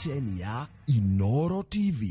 ceceni ya Inoro TV.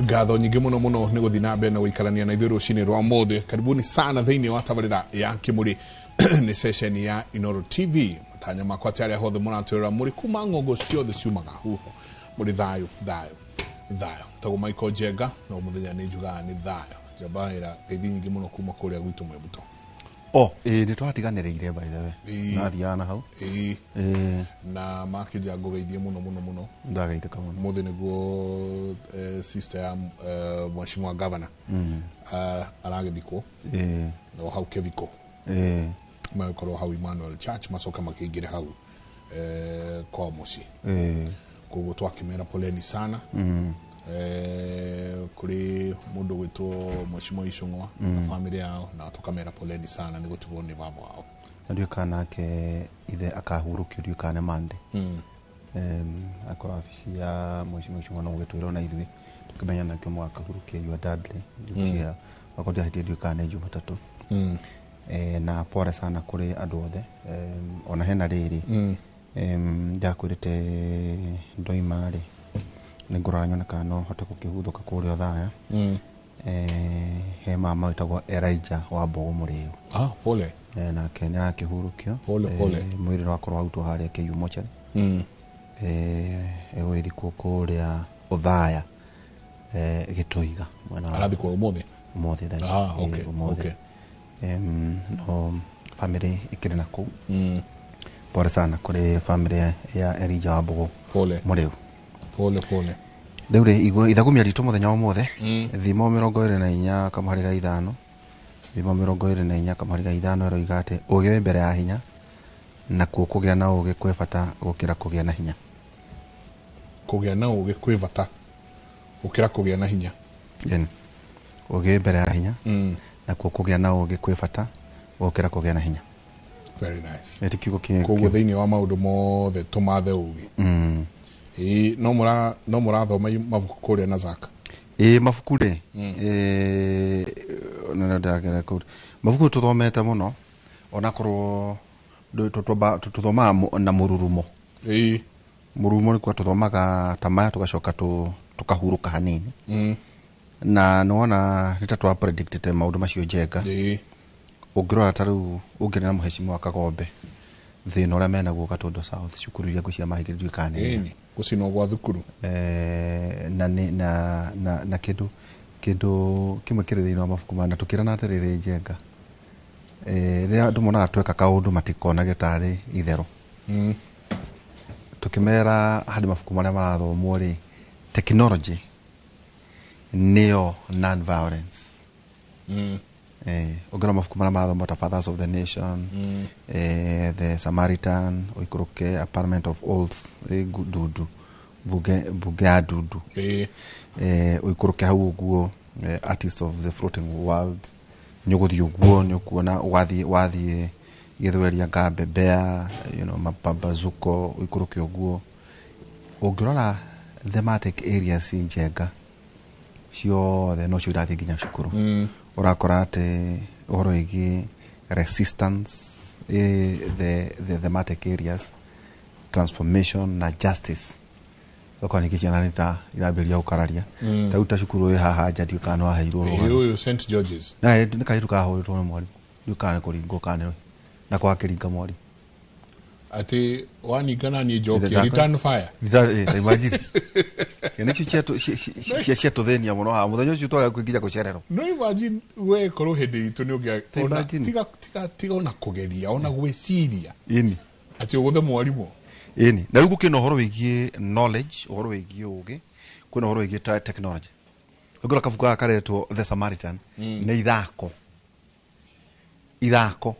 Ngatho nyingĩ mũno mũno nĩ gũthiĩ na mbere na gũikarania na ithuĩ rũcinĩ rwa mũthĩ. Karibuni sana thĩinĩ wa tabarĩra ya Kĩmũrĩ nĩ ceceni ya Inoro TV. Matanya makwa atĩ arĩa hothe mũratwĩrora mũrĩ kuma ng'ongo ciothe ciumaga huho mũrĩ thayũ thayũ thayũ. Tagwo Michael Njenga no mũthenya nĩ njugaga nĩ thayũ. Njamba ĩra ngeithi nyingĩ mũno kuma kũrĩa gwitũ Mwebuto. Oh, ĩĩ nĩ twatiganĩrĩire by the way. Ĩĩ. Nathiaga na hau. Ĩĩ. Ĩĩ. Na makĩnja ngũgeithie mũno mũno mũno. Ndagaithĩka mũno. Mũthĩ nĩguo sister ya mheshimiwa governor aragĩthikwo. Ĩĩ. No hau Keviko. Ĩĩ. Magĩkorwo hau Emmanuel Church macoka makĩingĩre hau kwao mũciĩ. Ĩĩ. Koguo twakĩmera poleni sana. Kũrĩ mũndũ gwĩtwo mheshimiwa Icũng'wa na family yao na tũkamera poleni sana nĩ gũtigwo nĩ baba wao. Na ndiũĩ kana nake ithe akahurũkio ndiũĩ kana nĩ Monday. Akorwo wabici ya mheshimiwa Icũng'wa no mũgĩtwĩra ona ithuĩ tũkĩmenya nakĩo mũgakĩhurũkia your dad rĩ. Ndiũĩ okorwo ndiahĩtia ndiũĩ kana nĩ Jumatatũ. Na pole sana kũrĩ andũ othe. Ona hena rĩrĩ. Ndakwĩrĩte ndoima rĩ nĩngũrora nyone kana no hote gũkĩhuthũka kũrĩa Othaya. He mama wĩtagwo Elijah wa Mbogo Mũrĩu. Ah, pole. Nake nĩ arakĩhurũkio. Pole, pole. Mwĩrĩ wakorwo warutwo harĩa KU mochari. Egũgĩthikwo kũrĩa Othaya, Gĩtũiga mwena wa Arathikwo ũmũthĩ? Ũmũthĩ thaa ici. Ah, okay, Ũmũthĩ. okay. No family ĩkĩrĩ na kũu. Pole sana kũrĩ family ya Elijah wa Mbogo Pole. Mũrĩu. Pole, pole. Rĩu rĩ, igua ithagumia ritũ mũthenya wa ũmũthĩ, thimo 24 kamũhari ga 5, thimo 24 kamũhari ga 5 ĩroiga atĩ ũũgĩ wĩ mbere ya hinya, nakuo kũgĩa na ũũgĩ kwĩ bata gũkĩra kũgĩa na hinya. Kũgĩa na ũũgĩ kwĩ bata gũkĩra kũgĩa na hinya. Ĩni. Ũũgĩ wĩ mbere ya hinya, nakuo kũgĩa na ũũgĩ kwĩ bata gũkĩra kũgĩa na hinya. Very nice. Ĩti kiugo kĩ- Koguo thĩinĩ wa maũndũ mothe tũmathe ũũgĩ. Ĩĩ, no mũrathoma mabuku kũrĩa na Zaka. Ĩĩ, mabuku rĩ, na ndagera kũu. Mabuku tũthomete mũno, onakorwo tũthomaga na mũrurumo. Ĩĩ. Mũrurumo nĩ kuga tũthomaga ta maya tũgacoka tũkahurũka hanini. Na nĩwona nĩ ta twa predictĩte maũndũ macio Njenga. Ĩĩ. Ũngĩrora ta rĩu ũngĩrĩ na mũhecimiwa wa Kagombe, thĩna ũrĩa menaguo Gatũndũ South, cukuru iria ngwĩciria mahingĩrĩrio ndiũĩ kana nĩ Ĩni, gũcinwo gwa thukuru. Na nĩ, na, na, na kĩndũ, kĩndũ kĩmwe kĩrĩ thĩinĩ wa mabuku maya, na tũkĩrana atĩrĩrĩ Njenga. Rĩrĩa andũ monaga tweka kaũndũ matikonage tarĩ itherũ. Tũkĩmera harĩ mabuku marĩa marathomwo rĩ, technology nĩyo non-violence. Ũngĩrora mabuku marĩa marathomwo ta Fathers of the Nation, The Samaritan, ũikũrũke A Parliament of Oaths, Ndundu, bunge ya Ndundu. Ũikũrũke hau ũguo, Artist of the Floating World, nĩ ũgũthiĩ ũguo, nĩ ũkuona wathiĩ Gĩthweri anga Bembea, Mapambazuko, ũikũrũke ũguo. Ũngĩrora thematic areas Njenga ciothe no cio irathiĩ nginya cukuru. Ũrakora atĩ ũhoro wĩgiĩ resistance, the thematic areas, transformation na justice. Ũgakora ningĩ ciana nĩ ta irambĩrĩria gũkararia. Ta rĩu ta cukuru ĩ haha nja ndiũĩ kana nĩ waheirwo rũgano. Ĩĩ, ũyũ Saint George's. Na, nĩ kairĩtu kahũrĩtwo nĩ mwarimũ. Ndiũĩ kana nĩ kũringwo kana nĩ na kwa kĩringa mwarimũ. Atĩ waninga na niĩ njokie, Ndaka- return fire. Return, ta imagine. Ciana icio ciatũthĩnia mũno haha. Mũthenya ũcio twarega kwĩnginya gũcererwo. No imagine we korwo hĩndĩ itũ nĩ ũngĩa- Ta ona imagine. tiga ona kũgeria, ona gwĩciria. Ĩni. Atĩ ũgũthe mwarimũ. Ĩni. Na rĩu gũkĩna ũhoro wĩgiĩ knowledge, ũhoro wĩgiĩ ũgĩ, kwĩna ũhoro wĩgiĩ technology. Ũngĩrora kabuku gaka karetwo The Samaritan, nĩ ithako. Ithako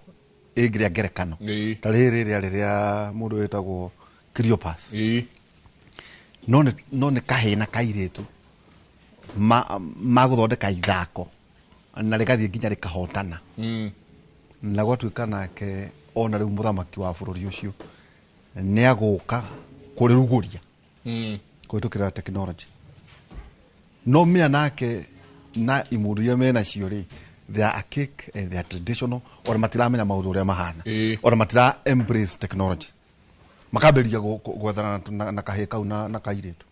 ĩngĩrĩa ngerekano. Ta rĩrĩ rĩarĩ rĩa mũndũ wĩtagwo Cleopas. No nĩ kahĩĩ na kairĩtu ma gũthondeka ithako na rĩgathiĩ nginya rĩkahotana. Na gwatuĩka nake ona rĩu mũthamaki wa bũrũri ũcio nĩ agũka kũrĩrugũria kũhĩtũkĩra technology. No mĩa nake na imũndũ iria menacio rĩ, they are archaic and they are traditional, ona matiramenya maũndũ ũrĩa mahana, ona matira embrace technology, makambĩrĩria gwethana na kahĩĩ kau na kairĩtu.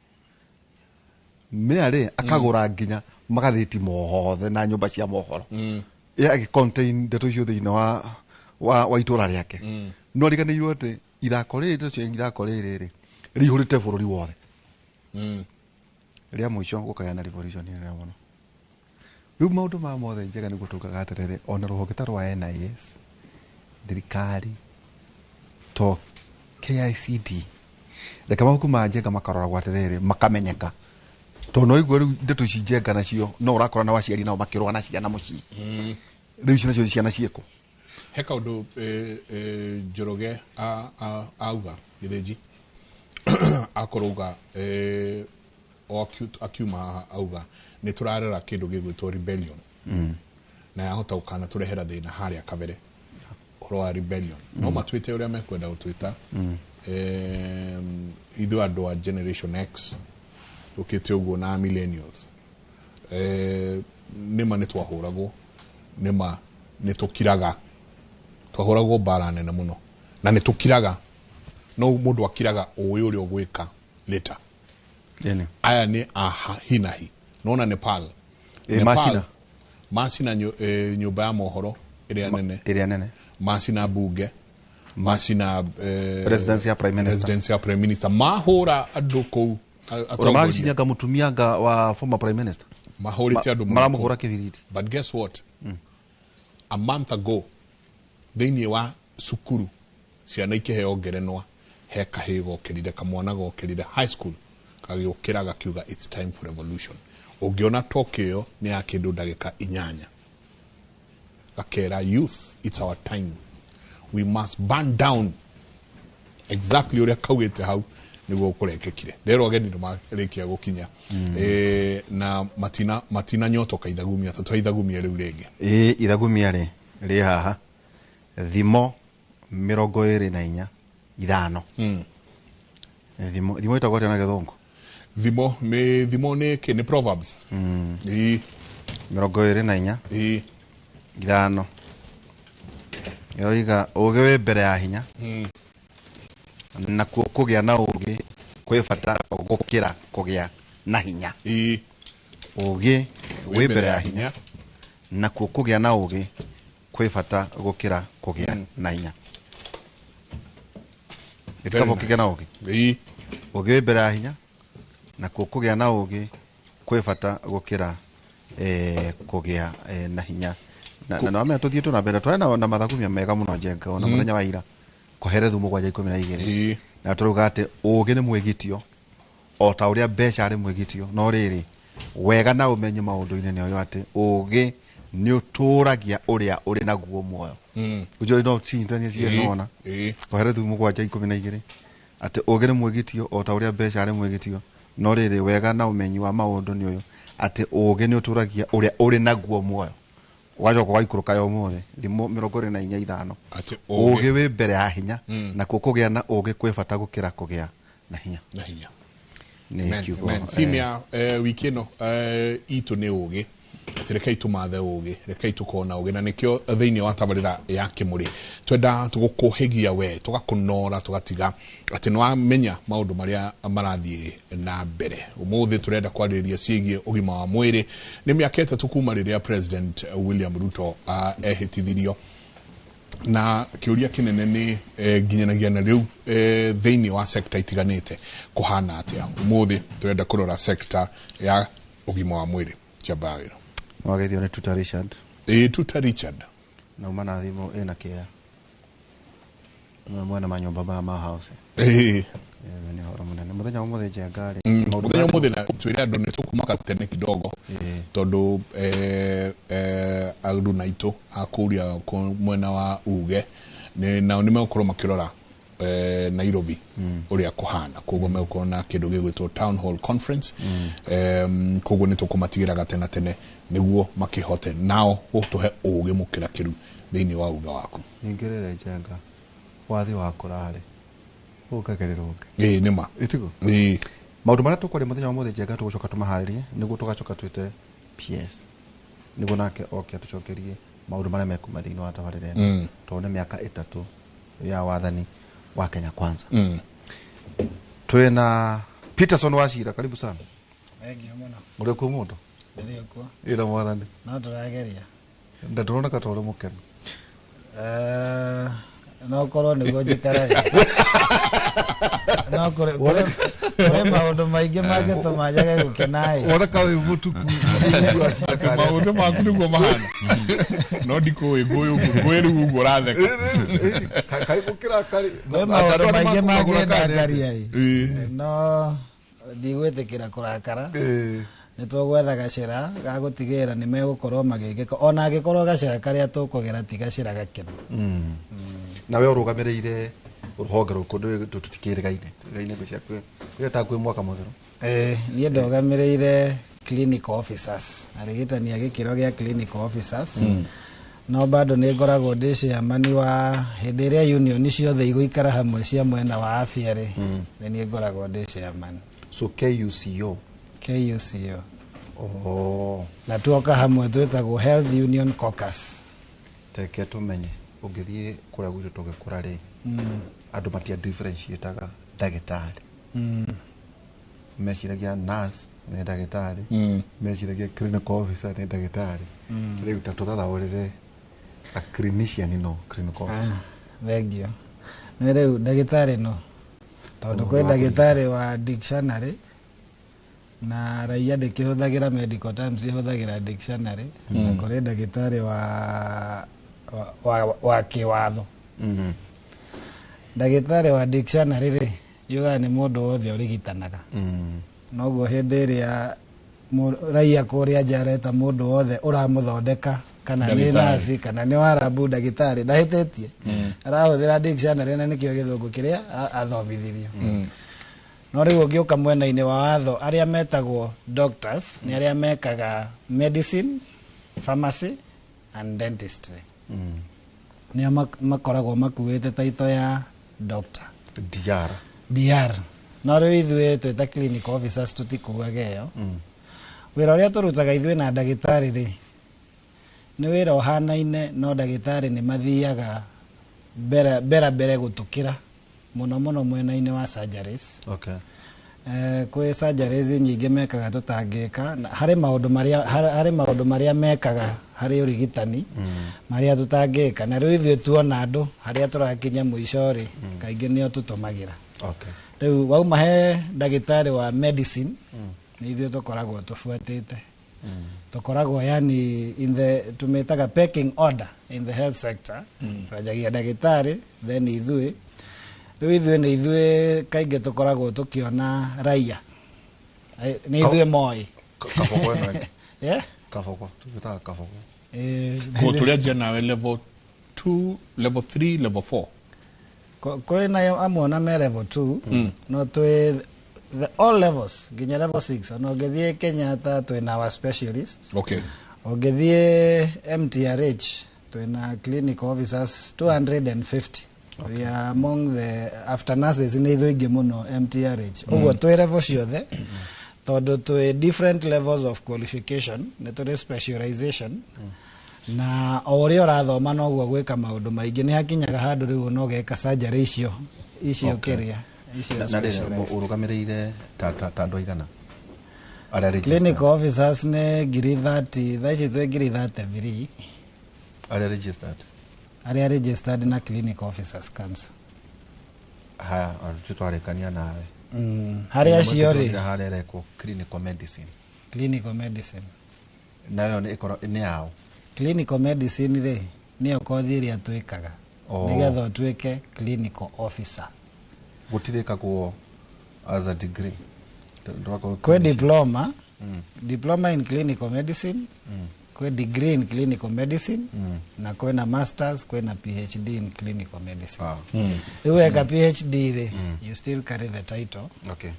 Mĩa rĩ akagũra nginya magathĩti mothe na nyũmba cia mohoro, ye agĩ contain ndeto icio thĩinĩ wa itũra rĩake. No riganĩirwo atĩ ithako rĩrĩ, ndeto cia ithako rĩrĩ rĩ rĩihũrĩte bũrũri wothe. Rĩa mũico gũkagĩa na revolution nene mũno. Rĩu maũndũ maya mothe njega nĩguo tugaga atĩrĩrĩ, ona rũhonge ta rwa NIS, thirikari to KICD, reke mabuku ma Njenga makaroragwo atĩrĩrĩ, makamenyeka, tondũ no igua rĩu ndeto ici Njenga nacio no ũrakora na aciari nao makĩrũa na ciana mũciĩ. Rĩu ici nacio ciana ciĩkũ? He kaũndũ Njoroge auga Gĩthĩnji akorwo auga o akiuma haha auga nĩ tũrarera kĩndũ gĩgwĩtwo rebellion, na yahota gũkana tũrehera thĩna harĩa kabere, ũhoro wa rebellion. No matuĩte ũrĩa mekwenda gũtwĩta. Ithuĩ andũ a Generation X tũkĩte ũguo na millennials, nĩma nĩ twahũragwo, nĩma nĩ tũkiraga, twahũragwo mbara nene mũno na nĩ tũkiraga, no mũndũ akiraga ũĩ ũrĩa ũgwĩka later. Aya nĩ a hinahi nona Nepal. Nepal macina nyũmba ya mohoro ĩrĩa nene, ĩrĩa nene, macina bunge, macina residency ya prime minister, residency ya prime minister, mahũra andũ kũu. Atongoria mutumia wa former prime minister mahũrĩte andũ, maramũhũra kĩbiriti. But guess what, a month ago thĩinĩ wa cukuru ciana ikĩheo ngerenwa, he kahĩĩ gokĩrire, kamwana gokĩrire high school kagĩũkĩra gakiuga it's time for revolution. Ũngĩona talk ĩyo nĩ ya kĩndũ ndagĩka 8, gakera youth it's our time, we must burn down. Exactly ũrĩa kaugĩte hau nĩguo kũrekĩkire. Rero ageni nĩ marĩkia gũkinya, na matina nyotoka ithagumia, tũ ithagumia rĩu rĩngĩ. Ithagumia rĩ rĩ haha thimo 24 5. Thimo ĩtagwo atĩa na Gĩthũngũ? Thimo nĩ kĩ? Nĩ proverbs. 24 5. Yoiga ũũgĩ wĩ mbere ya hinya, nakuo kũgĩa na ũũgĩ kwĩ bata gũkĩra kũgĩa na hinya. Ũũgĩ wĩ mbere ya hinya, nakuo kũgĩa na ũũgĩ kwĩ bata gũkĩra kũgĩa na hinya. Ĩtikaba ũkĩgĩa na ũũgĩ. Ũũgĩ wĩ mbere ya hinya, nakuo kũgĩa na ũũgĩ kwĩ bata gũkĩra kũgĩa na hinya. Na no tũthiĩ tũ na mbere twarĩ na mathagumia mega mũno Njenga ona mũthenya wa ira Koherethu 7:12, na tũrauga atĩ ũũgĩ nĩ mwĩgitio o ta ũrĩa mbeca arĩ mwĩgitio, no rĩrĩ wega na ũmenye maũndũ-inĩ nĩ ũyũ atĩ ũũgĩ nĩ ũtũragia ũrĩa ũrĩ naguo muoyo. Ũjũĩ no cinyitanie ciĩ nona. Koherethu 7:12 atĩ ũũgĩ nĩ mwĩgitio o ta ũrĩa mbeca arĩ mwĩgitio, no rĩrĩ wega na ũmenyi wa maũndũ nĩ ũyũ atĩ ũũgĩ nĩ ũtũragia ũrĩa ũrĩ naguo muoyo. Ũgacoka ũgaikũrũka yo ũmũthĩ thimo 24 5, ũũgĩ wĩ mbere ya hinya, nakuo kũgĩa na ũũgĩ kwĩ bata gũkĩra kũgĩa na hinya. Na hinya. Nĩ kiugo. Theme ya wiki ĩno itũ nĩ ũũgĩ. Atĩ rekei tũmathe ũũgĩ, rekei tũkorwo na ũũgĩ, na nĩkĩo thĩinĩ wa tabarĩra ya Kĩmũrĩ twenda tũgũkũhĩgia we, tũgakũnora, tũgatiga atĩ nĩ wamenya maũndũ marĩa marathiĩ na mbere. Ũmũthĩ tũrenda kwarĩrĩria ciĩgiĩ ũgima wa mwĩrĩ. Nĩ mĩaka 3 kuma rĩrĩa President William Ruto ehĩtithirio, na kĩũria kĩnene nĩ nginyanagia na rĩu thĩinĩ wa sekta itiganĩte kũhana atĩa. Ũmũthĩ tũrenda kũrora sekta ya ũgima wa mwĩrĩ. Chamba wĩra. Wageithio nĩ Tuta Richard. Tuta Richard. Na uma na thimũ ĩna kĩea. Mwena manyũmba maya ma house. Nĩ ũhoro mũnene. Mũthenya ũmũthĩ Njenga rĩ. Mũthenya ũmũthĩ na twĩre andũ nĩ tũkuma tene kidogo, tondũ aruna aitũ a kũrĩa mwena wa Uge nao nĩ megũkorwo makĩrora Nairobi ũrĩa kũhana. Koguo megũkorwo na kĩndũ gĩgwĩtwo town hall conference. Koguo nĩ tũkũmatigĩra gatene tene nĩguo makĩhote nao gũtũhe ũgĩ mũkĩrakĩru thĩinĩ wa uga waku. Nyingĩrĩre Njenga wathi wa kũrarĩ ũngagĩrĩrwo ũngĩ. Ĩĩ nĩ ma. Ĩtiguo? Ĩĩ. Maũndũ marĩa tũkwaria mũthenya wa ũmũthĩ, Njenga, tũgũcoka tũmaharĩrie nĩguo tũgacoka twĩte PS nĩguo nake oke atũcokerie maũndũ marĩa mekuma thĩinĩ wa tabarĩra ĩno, tondũ nĩ mĩaka 3 ya wathani wa Kenya Kwanza. Twĩna Peterson Wachira, karibu sana. Thengiũ mũno. Ũrĩ kuo mũndũ? Ndĩrĩ kuo. Ĩra mwathani. No tũrageria. Na ndũroneka ta ũrĩ mũkenu. No korwo nĩguo njikaraga. No kũrĩ maũndũ maingĩ mangĩtũma njage gũkena ĩ. Woneka wĩ mũtuku. Maũndũ maku nĩguo mahana. No ndikũĩ ngũĩ ũguo, ngũĩ rĩu ũguo ũratheka. Kaĩ gũkĩra karĩ. Kwĩ maũndũ maingĩ mangĩndakaria ĩ. Ĩĩ. No ndigwĩtĩkĩra kũrakara. Nĩ tũgwetha gacĩra ga gũtigĩrĩra nĩ megũkorwo magĩkĩka, ona angĩkorwo gacĩra karĩa tũkũgera ti gacĩra gakenu. Na we ũrũgamĩrĩire rũhonge rũkũ tũtikĩrĩgaine tũrĩgaine mbeca kwĩ ta kwĩ mwaka mũtheru. Niĩ ndũgamĩrĩire clinical officers, arigitani a gĩkĩro gĩa clinical officers. No bado nĩ ngoragwo ndĩ chairman wa hĩndĩ ĩrĩa union ciothe igũikara hamwe cia mwena wa afya rĩ, nĩ niĩ ngoragwo ndĩ chairman. So KUCO. KUCO. Oh. Na tuoka hamwe twĩtagwo Health Union Caucus. Reke tũmenye ũngĩthiĩ kũrĩa gwitũ tũgĩkũra rĩ, andũ matia differentiataga ndagĩtarĩ. Meciragia nurse nĩ ndagĩtarĩ, meciragia clinical officer nĩ ndagĩtarĩ. Rĩu ta tũthathaũrĩre a clinician no clinical officer. Thengiũ. Nĩ rĩu ndagĩtarĩ no tondũ kwĩ ndagĩtarĩ wa dictionary na raia ndĩkĩhũthagĩra medical terms, ĩhũthagĩra dictionary, na kũrĩ ndagĩtarĩ wa kĩwatho. Ndagĩtarĩ wa dictionary rĩ, yugaga nĩ mũndũ wothe ũrigitanaga. Noguo hĩndĩ ĩrĩa raia kũrĩa nja areta mũndũ wothe ũramũthondeka, kana nĩ nurse kana nĩ warabu, ndagĩtarĩ ndahĩtĩtie, arahũthĩra dictionary na nĩkĩo gĩthũngũ kĩrĩa athomithirio. No rĩu ũngĩũka mwena-inĩ wa watho, arĩa metagwo doctors nĩ arĩa mekaga medicine, pharmacy and dentistry. Nĩo makoragwo makuĩte title ya doctor. DR. DR. No rĩu ithuĩ twĩta clinical officers tũtikuaga ĩyo. Wĩra ũrĩa tũrutaga ithuĩ na ndagĩtarĩ rĩ, nĩ wĩra ũhanaine, no ndagĩtarĩ nĩ mathiaga mbere gũtũkĩra mũno mũno mwena-inĩ wa surgeries. Okay. Kwĩ surgeries nyingĩ mekaga tũtangĩka, na harĩ maũndũ marĩa, harĩ maũndũ marĩa mekaga harĩ ũrigitani, marĩa tũtangĩka. Na rĩu ithuĩ tuona andũ harĩa tũrakinya mũico rĩ, kaingĩ nĩo tũtũmagĩra. Okay. Rĩu wauma he ndagĩtarĩ wa medicine, nĩ ithuĩ tũkoragwo tũbuatĩte. Tũkoragwo yani in the, tũmĩtaga pecking order in the health sector. Twanjagia ndagĩtarĩ, then ithuĩ. Rĩu ithuĩ nĩ ithuĩ kaingĩ tũkoragwo tũkĩona raia. Nĩ ithuĩ moĩ. Kaboko ĩno ĩngĩ. Yeah? Kaboko, tũmĩtaga kaboko. Koguo tũrĩanjia nawe level 2, level 3, level 4. Kwĩ nayo amwe ona me level 2, no twĩ the all levels nginya level 6. Ona ũngĩthiĩ Kenyatta twĩna our specialist. Okay. Ũngĩthiĩ MTRH twĩna clinical officers 250. Okay. We are among the after nurses nĩ ithuĩ aingĩ mũno MTRH. Ũguo twĩ level ciothe, tondũ twĩ different levels of qualification, nĩ tũrĩ specialization. Na o ũrĩa ũrathoma noguo gwĩka maũndũ maingĩ, nĩ hakinyaga handũ rĩu no geka surgery icio Okay. kĩrĩa, icio Na rĩrĩ, specialized. ũrũgamĩrĩire ta andũ aigana? Arĩa registered. Clinical officers nĩ ngiri 30, thaa ici twĩ ngiri 33. Arĩa registered. Arĩa registered na Clinical Officers Council. Haya, arutwo twarĩkania nawe. Harĩa acio rĩ? Harĩa ĩrekwo clinical medicine. Clinical medicine. Nayo nĩ ĩkorwo nĩ yao. Clinical medicine rĩ, nĩyo kothi ĩrĩa twĩkaga. Oh. Nĩgetha ũtuĩke clinical officer. Gũtirĩkagwo as a degree. Kwĩ diploma, diploma in clinical medicine. Kwĩ degree in clinical medicine, na kwĩna masters, kwĩna PhD in clinical medicine. Rĩu weka PhD rĩ, you still carry the title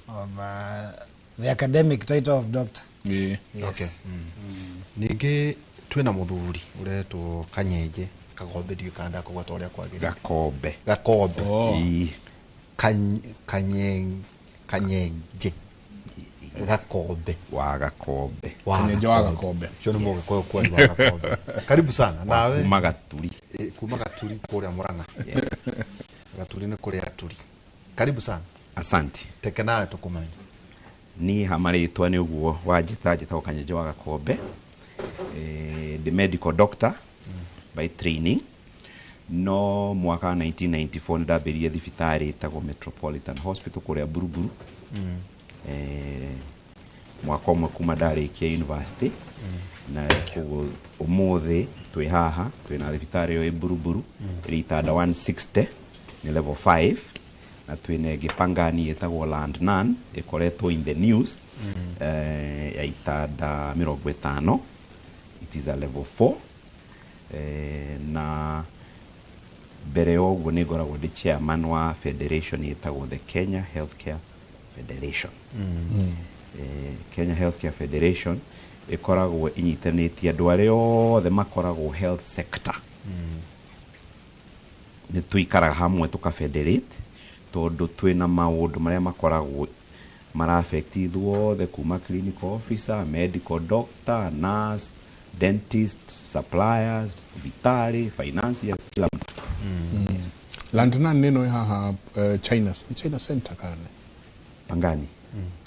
of the academic title of doctor. Yes. Okay. Ningĩ twĩna mũthuri ũretwo Kanyenje Kagombe, ndiũĩ kana ndakũgweta ũrĩa kwagĩrĩire. Gakombe. Gakombe. Oh. Ii. Kanyenje Gakombe. Wa Gakombe. Wa Kanyenje wa Gakombe. Ũcio nĩ mũgĩkũyũ kweli wa Gakombe. Karibu sana nawe. Kuma Gaturi. Kuma Gaturi kũrĩa Murang'a. Yes. Gaturi nĩ kũrĩa Aturi. Karibu sana. Asante. Teke nawe tũkũmenye. Niĩ ha marĩtwa nĩ ũguo wanjĩta, njĩtagwo Kanyenje wa Gakombe. Ndĩ medical doctor by training, no mwaka wa 1994 nĩ ndambĩrĩirie thibitarĩ ĩtagwo Metropolitan Hospital kũrĩa Buruburu. Mwaka ũmwe kuma ndarĩkia university, na koguo ũmũthĩ twĩ haha twĩna thibitarĩ ĩyo ĩ Buruburu, ĩrĩ itanda 160, nĩ level 5, na twĩna ĩngĩ Pangani ĩtagwo Land Nan, ĩkoretwo in the news, ya itanda 50, it is a level 4. Na mbere ya ũguo nĩ ngoragwo ndĩ chairman wa federation ĩtagwo the Kenya Healthcare Federation. Kenya Healthcare Federation ĩkoragwo ĩnyitanĩtie andũ arĩa othe makoragwo health sector. Nĩ tũikaraga hamwe tũkafederate, tondũ twĩna maũndũ marĩa makoragwo mara affect ithuothe, kuma clinical officer, medical doctor, nurse, dentist, suppliers, thibitarĩ, financiers, kila mtu. Yes. Landnan nĩ ĩno ĩ haha, China, nĩ China Center kana nĩ? Pangani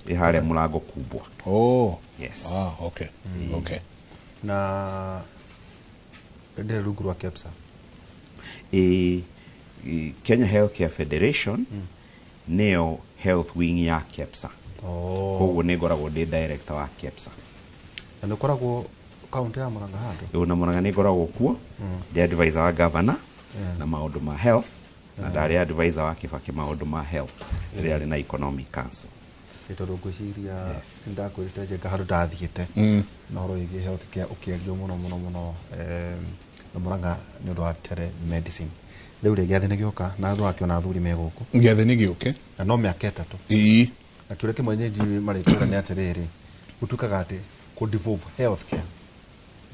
ĩ harĩa mũrango kubwa. Oh. Yes. Ah, okay. Okay. Na ndĩrĩ rungu rwa KEPSA? Kenya Healthcare Federation nĩyo health wing ya KEPSA. Oh. Koguo nĩ ngoragwo ndĩ director wa KEPSA. Na nĩ ũkoragwo kaunti ya Murang'a handũ? Na Murang'a nĩ ngoragwo kuo, ndĩ advisor wa governor na maũndũ ma health, na ndarĩ advisor wa Kibaki maũndũ ma health rĩrĩa arĩ na economic council. Ĩ tondũ ngwĩciria nĩndakwĩrĩte Njenga handũ ndathiĩte na ũhoro wĩgiĩ health care ũkĩario mũno mũno mũno, na Murang'a nĩ ũndũ wa telemedicine. Rĩu rĩ, gĩathĩ nĩ gĩoka na wakĩona athuri me gũkũ. Gĩathĩ nĩ gĩũke. Na no mĩaka 3. Na kĩũria kĩmwe nyinyi marĩtwĩra nĩ atĩrĩrĩ, gũtuĩkaga atĩ kũ devolve health care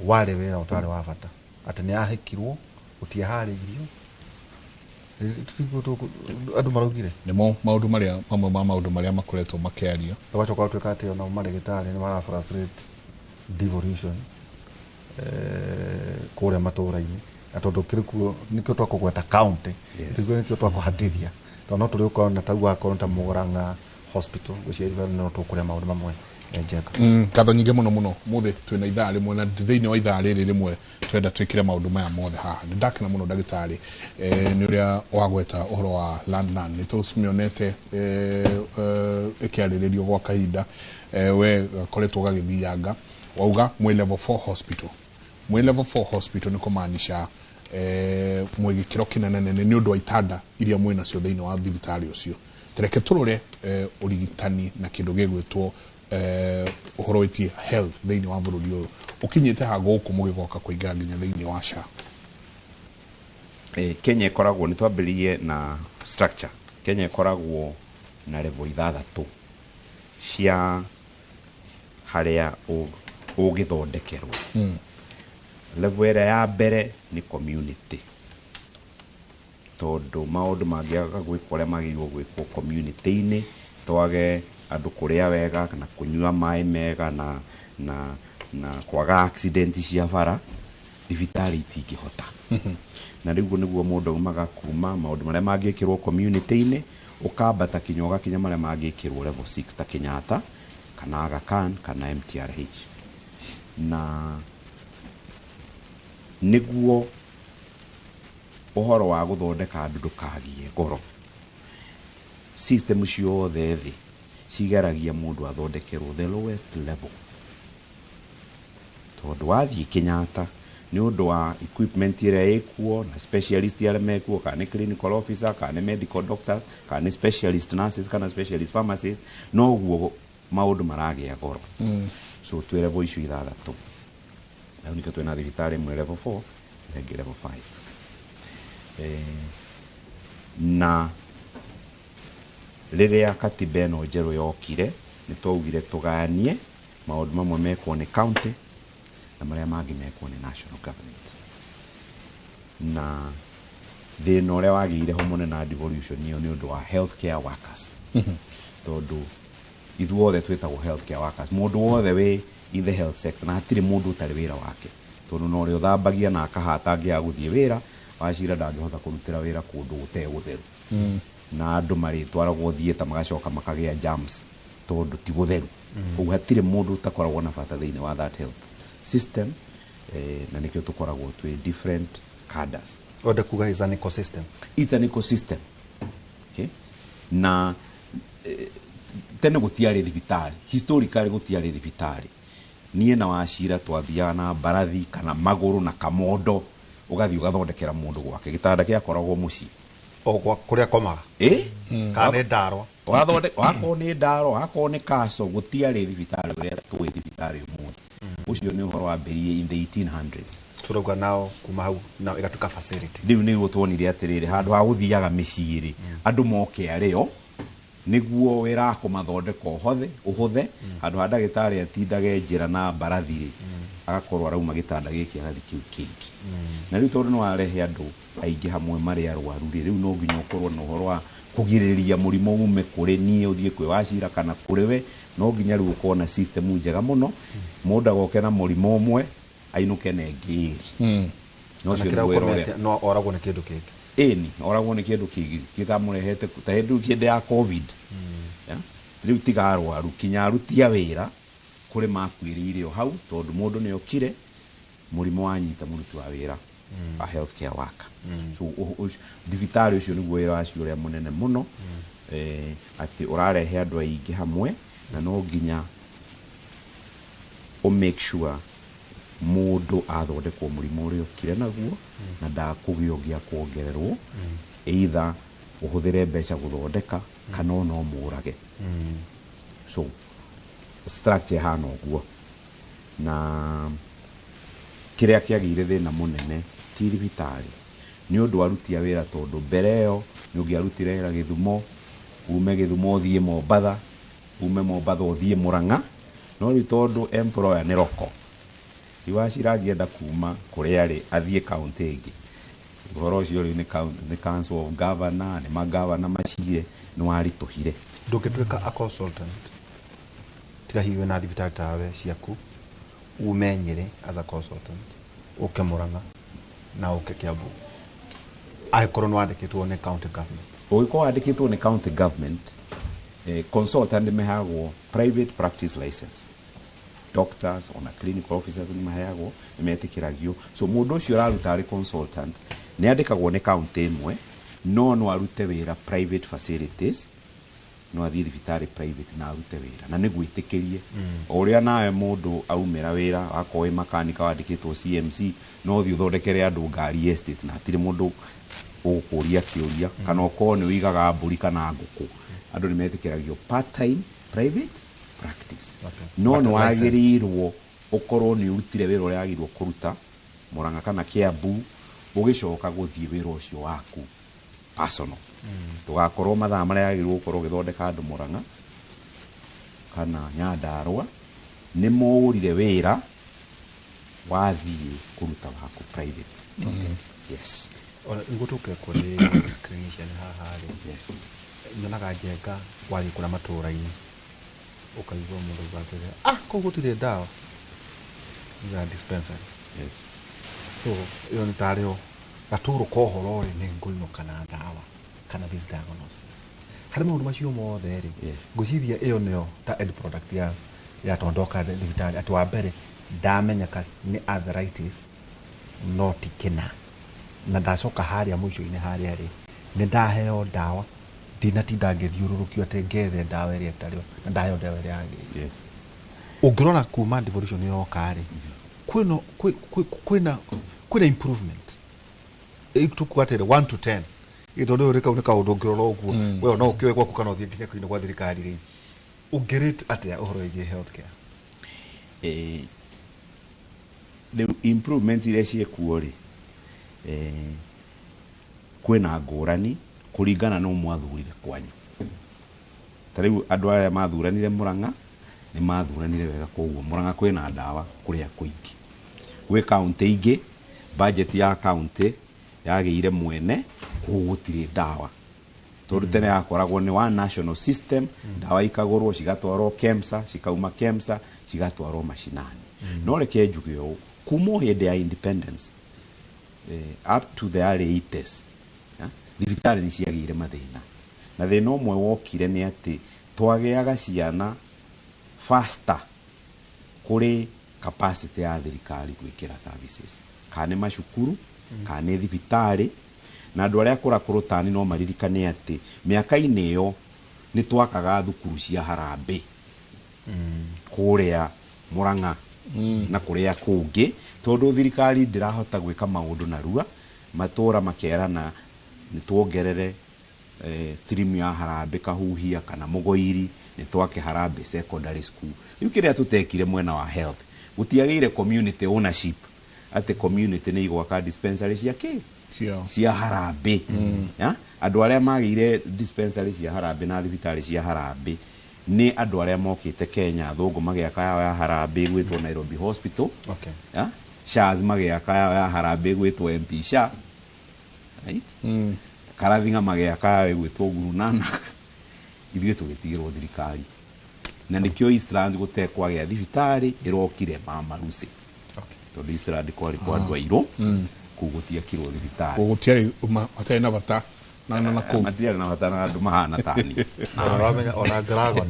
warĩ wĩra ũtarĩ wa bata, atĩ nĩ yahĩkirwo, gũtiaharĩirio, andũ maraugire. Nĩmo maũndũ marĩa, mamwe ma maũndũ marĩa makoretwo makĩario. Gwacoka gũtuĩka atĩ ona marĩgĩtarĩ nĩ mara frustrate devolution kũrĩa matũra-inĩ, na tondũ kĩrĩ kuo nĩkĩo twakũgweta county. Nĩkĩo twakũhatithia, tondũ no tũrĩ ũkorwo na tau wakorwo ta Murang'a Hospital, ngwĩciria no tũkũrĩa maũndũ mamwe, Njenga. Ngatho nyingĩ mũno mũno. Mũthĩ twĩna ithaa rĩmwe, na thĩinĩ wa ithaa rĩrĩ rĩmwe twenda twĩkĩre maũndũ maya mothe haha. Nĩ ndakena mũno ndagĩtarĩ, nĩ ũrĩa wagweta ũhoro wa Landnan. Nĩ tũmĩonete ĩkĩarĩrĩrio gwa kahinda, we gakoretwo gagĩthianga wauga mwĩ level 4 hospital. Mwĩ level 4 hospital nĩ kũmaanisha mwĩ gĩkĩro kĩnene nene nĩ ũndũ wa itanda iria mwĩ nacio thĩinĩ wa thibitarĩ ũcio. Tereke tũrore ũrigitani na kĩndũ gĩgwĩtwo ũhoro wĩtie health thĩinĩ wa bũrũri ũyũ ũkinyĩte ha gũkũ mũgĩgoka kũingĩra nginya thĩinĩ wa SHA. Kenya ĩkoragwo, nĩ twambĩrĩrie na structure, Kenya ĩkoragwo na level 6 cia harĩa ũgĩthondekerwo. Level ĩrĩa ya mbere nĩ community, tondũ maũndũ mangĩaga gwĩkwo ũrĩa magĩrĩirwo gwĩkwo community-inĩ, twage andũ kũrĩa wega na kũnyua maĩ mega na kwaga accident cia bara, thibitarĩ itingĩhota. Na rĩu nĩguo mũndũ aumaga kuma maũndũ marĩa mangĩkĩrwo community-inĩ, ũkambata kinya ũgakinya marĩa mangĩkĩrwo level 6 ta Kenyatta kana Aga Khan kana MTRH. Na nĩguo ũhoro wa gũthondeka andũ ndũkagie goro, system ciothe thĩ cigeragia mũndũ athondekerwo the lowest level, tondũ wathiĩ Kenyatta nĩ ũndũ wa equipment ĩrĩa ĩkuo na specialist arĩa mekuo, kana nĩ clinical officer, kana nĩ medical doctor, kana nĩ specialist nurses, kana specialist pharmacists, noguo maũndũ maragĩa goro. So twĩ level icio 6, Na nĩkĩo twĩna thibitarĩ ĩmwe level 4 na ĩngĩ level 5. Na rĩrĩa katiba ĩno njerũ yokire, nĩ twaugire tũgayanie maũndũ mamwe mekwo nĩ county na marĩa mangĩ mekwo nĩ national government. Na thĩna ũrĩa wagĩire ho mũnene na devolution ĩyo nĩ ũndũ wa healthcare workers, tondũ ithuothe twĩtagwo healthcare workers, mũndũ wothe wĩ in the health sector, na hatirĩ mũndũ ũtarĩ wĩra wake, tondũ na ũrĩa ũthambagia na akahata angĩaga gũthiĩ wĩra wacira ndangĩhota kũrutĩra wĩra kũndũ gũtarĩ gũtheru, na andũ marĩtwaragwo theatre magacoka makagĩa germs tondũ ti gũtheru. Koguo hatirĩ mũndũ ũtakoragwo na bata thĩinĩ wa that health system, na nĩkĩo tũkoragwo twĩ different cadres. Wenda kuga is an ecosystem. It's an ecosystem, okay? Na tene gũtiarĩ thibitarĩ, historically gũtiarĩ thibitarĩ. Niĩ na Wacira twathiaga na mbarathi kana magũrũ na kamondo, ũgathiĩ ũgathondekera mũndũ gwake, gĩtanda gĩakoragwo mũciĩ. O kũrĩa komaga. Kana nĩ ndarwa. Wakorwo nĩ ndaro, wakorwo nĩ kaco, gũtiarĩ thibitarĩ ũrĩa tũĩ thibitarĩ ũmũthĩ. Ũcio nĩ ũhoro wambĩrĩirie in the 1800s. Tũrauga nao kuma hau nao ĩgatuĩka facility. Rĩu nĩguo tuonire atĩrĩrĩ, handũ ha gũthiaga mĩciĩ rĩ, andũ moke arĩo nĩguo wĩra wa kũmathondeka ũhũthe, handũ ha ndagĩtarĩ atindage njĩra na mbarathi rĩ, agakorwo arauma gĩtanda gĩkĩ agathiĩ kĩu kĩngĩ. Na rĩu tondũ nĩ warehe andũ aingĩ hamwe marĩ arwaru rĩ, rĩu no nginya ũkorwo na ũhoro wa kũgirĩrĩria mũrimũ ume kũrĩ niĩ ũthiĩ kwĩ Wacira kana kũrĩ we, no nginya rĩu ũkorwo na system njega mũno, mũndũ agoke na mũrimũ ũmwe ainũke na ĩngĩ ĩrĩ. No Kana ũcio kĩrĩa nĩguo wĩra ũrĩa ũkomete no oragwo nĩ kĩndũ kĩngĩ. Ĩni oragwo nĩ kĩndũ kĩngĩ kĩtamũrehete ta hĩndĩ hĩndĩ ya COVID. Rĩu tiga arwaru kinya aruti a wĩra kũrĩ makuĩrĩire o hau, tondũ mũndũ nĩ okire mũrimũ wanyita mũruti wa wĩra, a healthcare worker. So thibitarĩ ũcio nĩguo wĩra wacio ũrĩa mũnene mũno, atĩ ũrarehe andũ aingĩ hamwe, na no nginya ũ make sure mũndũ athondekwo mũrimũ ũrĩa okire naguo na ndakũgĩa ũngĩ akuongererwo, either ũhũthĩre mbeca gũthondeka kana ona ũmũrage. So structure ĩhana ũguo. Na kĩrĩa kĩagĩire thĩna mũnene ti thibitarĩ, nĩ ũndũ aruti a wĩra, tondũ mbere ĩyo nĩ ũngĩarutire wĩra Gĩthumo, ume Gĩthumo ũthiĩ Mombatha, ume Mombatha ũthiĩ Mũrang'a, no rĩu tondũ employer nĩ roko, rĩu Wacira angĩenda kuma kũrĩa arĩ athiĩ kaũntĩ ĩngĩ, ũhoro ũcio rĩu nĩ council of governor, nĩ magavana macire, nĩ waritũhire. Ndũngĩtuĩka a consultant tiga hihi wĩna thibitarĩ tawe ciaku, ume Nyĩrĩ as a consultant ũke Mũrang'a na ũke Kiambu, angĩkorwo nĩ wandĩkĩtwo nĩ county government. Ũngĩkorwo wandĩkĩtwo nĩ county government, consultant nĩ maheagwo private practice license, doctors ona clinical officers nĩ maheagwo, nĩ metĩkĩragio. So mũndũ ũcio ũraruta arĩ consultant nĩ andĩkagwo nĩ county ĩmwe, no no arute wĩra private facilities, no athiĩ thibitarĩ private na arute wĩra na nĩ gwĩtĩkĩrie. O ũrĩa nawe mũndũ aumĩra wĩra, wakorwo wĩ makanika wandĩkĩtwo CMC, no ũthiĩ ũthondekere andũ ngari estate na hatirĩ mũndũ ũgũkũria kĩũria, kana ũkorwo nĩ ũigaga mbũri kana ngũkũ, andũ nĩ metĩkĩragio part time private practice. No But nĩ licensed. wagĩrĩirwo ũkorwo nĩ ũrutire wĩra ũrĩa wagĩrĩirwo kũruta Mũrang'a kana Kiambu, ũgĩcoka gũthiĩ wĩra ũcio waku personal. Ndũgakorwo mathaa marĩa wagĩrĩirwo gũkorwo ũgĩthondeka andũ Mũrang'a kana Nyandarũa nĩ mũũrire wĩra wathiĩ kũruta waku private. Yes. Ona nĩguo tũke kũrĩ clinician haha rĩ, nyonaga njenga wathiĩ kũrĩa matũũra-inĩ ũkaigua mũndũ auga atĩrĩ, kũu gũtirĩ ndawa, ya dispensary. So ĩyo nĩ tarĩ o gatũrũ ka ũhoro rĩ, nĩ ngũinũka na ndawa kana misdiagnosis harĩ maũndũ macio mothe rĩ. Ngwĩciria ĩyo nĩyo ta end product ya tondoka thibitarĩ, atĩ wa mbere ndamenyeka nĩ arthritis no ti kĩna, na ndacoka harĩa mũico-inĩ harĩa rĩ, nĩ ndaheo ndawa, ndinatinda ngĩthiũrũrũkio atĩ ngethe ndawa ĩrĩa ĩtarĩ na ndaheo ndawa ĩrĩa yagĩrĩire. Ũngĩrora kuma devolution yoka rĩ, kwĩna improvement. Tukuga atĩrĩ 1 to 10, tondũ rĩu kau nĩ kaũndũ ũngĩrora ũguo, we no ũkĩoe gwaku kana ũthiĩ nginya kũinĩ gwa thirikari rĩ, ũngĩrate atĩa ũhoro wĩgiĩ healthcare? Rĩu improvements iria ciĩkuo rĩ, kwĩna ngũrani kũringana na mwathurire kwanyu. Ta rĩu andũ arĩa mathuranire Murang'a nĩ mathuranire wega, koguo Murang'a kwĩna ndawa kũrĩa kũingĩ. Gwĩ kaũntĩ ingĩ budget ya kaũntĩ yagĩire mwene, koguo gũtirĩ ndawa, tondũ tene yakoragwo nĩ wa national system, ndawa ikagũrwo cigatwarwo KEMSA, cikauma KEMSA cigatwarwo macinani. No reke njuge ũũ, kuma o hĩndĩ ya independence up to the early 80s, thibitarĩ nĩ ciagĩire mathĩna, na thĩna ũmwe wokire nĩ atĩ twagĩaga ciana faster kũrĩ capacity ya thirikari gwĩkĩra services, kana nĩ macukuru kana nĩ thibitarĩ. Na andũ arĩa akũrakũrũ tani no maririkane atĩ mĩaka-inĩ ĩyo nĩ twakaga thukuru cia harambĩ kũrĩa Murang'a na kũrĩa kũngĩ, tondũ thirikari ndĩrahota gwĩka maũndũ narua, matũra makerana nĩ tuongerere stream ya harambĩ Kahuhia kana Mũgoiri, nĩ twake harambĩ secondary school. Rĩu kĩrĩa tũtekire mwena wa health, gũtiagĩire community ownership, atĩ community nĩ igwaka dispensary cia kĩ cia harambĩ. Andũ arĩa magĩire dispensary cia harambĩ na thibitarĩ cia harambĩ nĩ andũ arĩa mokĩte Kenya, athũngũ magĩaka yao ya harambĩ gwĩtwo Nairobi Hospital. Shahs magĩaka yao ya harambĩ gwĩtwo MP Shah, right? Karathinga magĩaka yao ĩgwĩtwo Guru Nanak. Ithuĩ tũgĩtigĩrwo thirikari, na nĩkĩo Eastlands gũtekwagĩa thibitarĩ ĩrokire Mama Lucy, tondũ Eastland kwarĩ kwa andũ airũ, kũu gũtiakirwo thibitarĩ. Gũtiarĩ matarĩ na bata na kũu. Matiarĩ na bata na andũ mahana tani. Ũramenya ona Dragon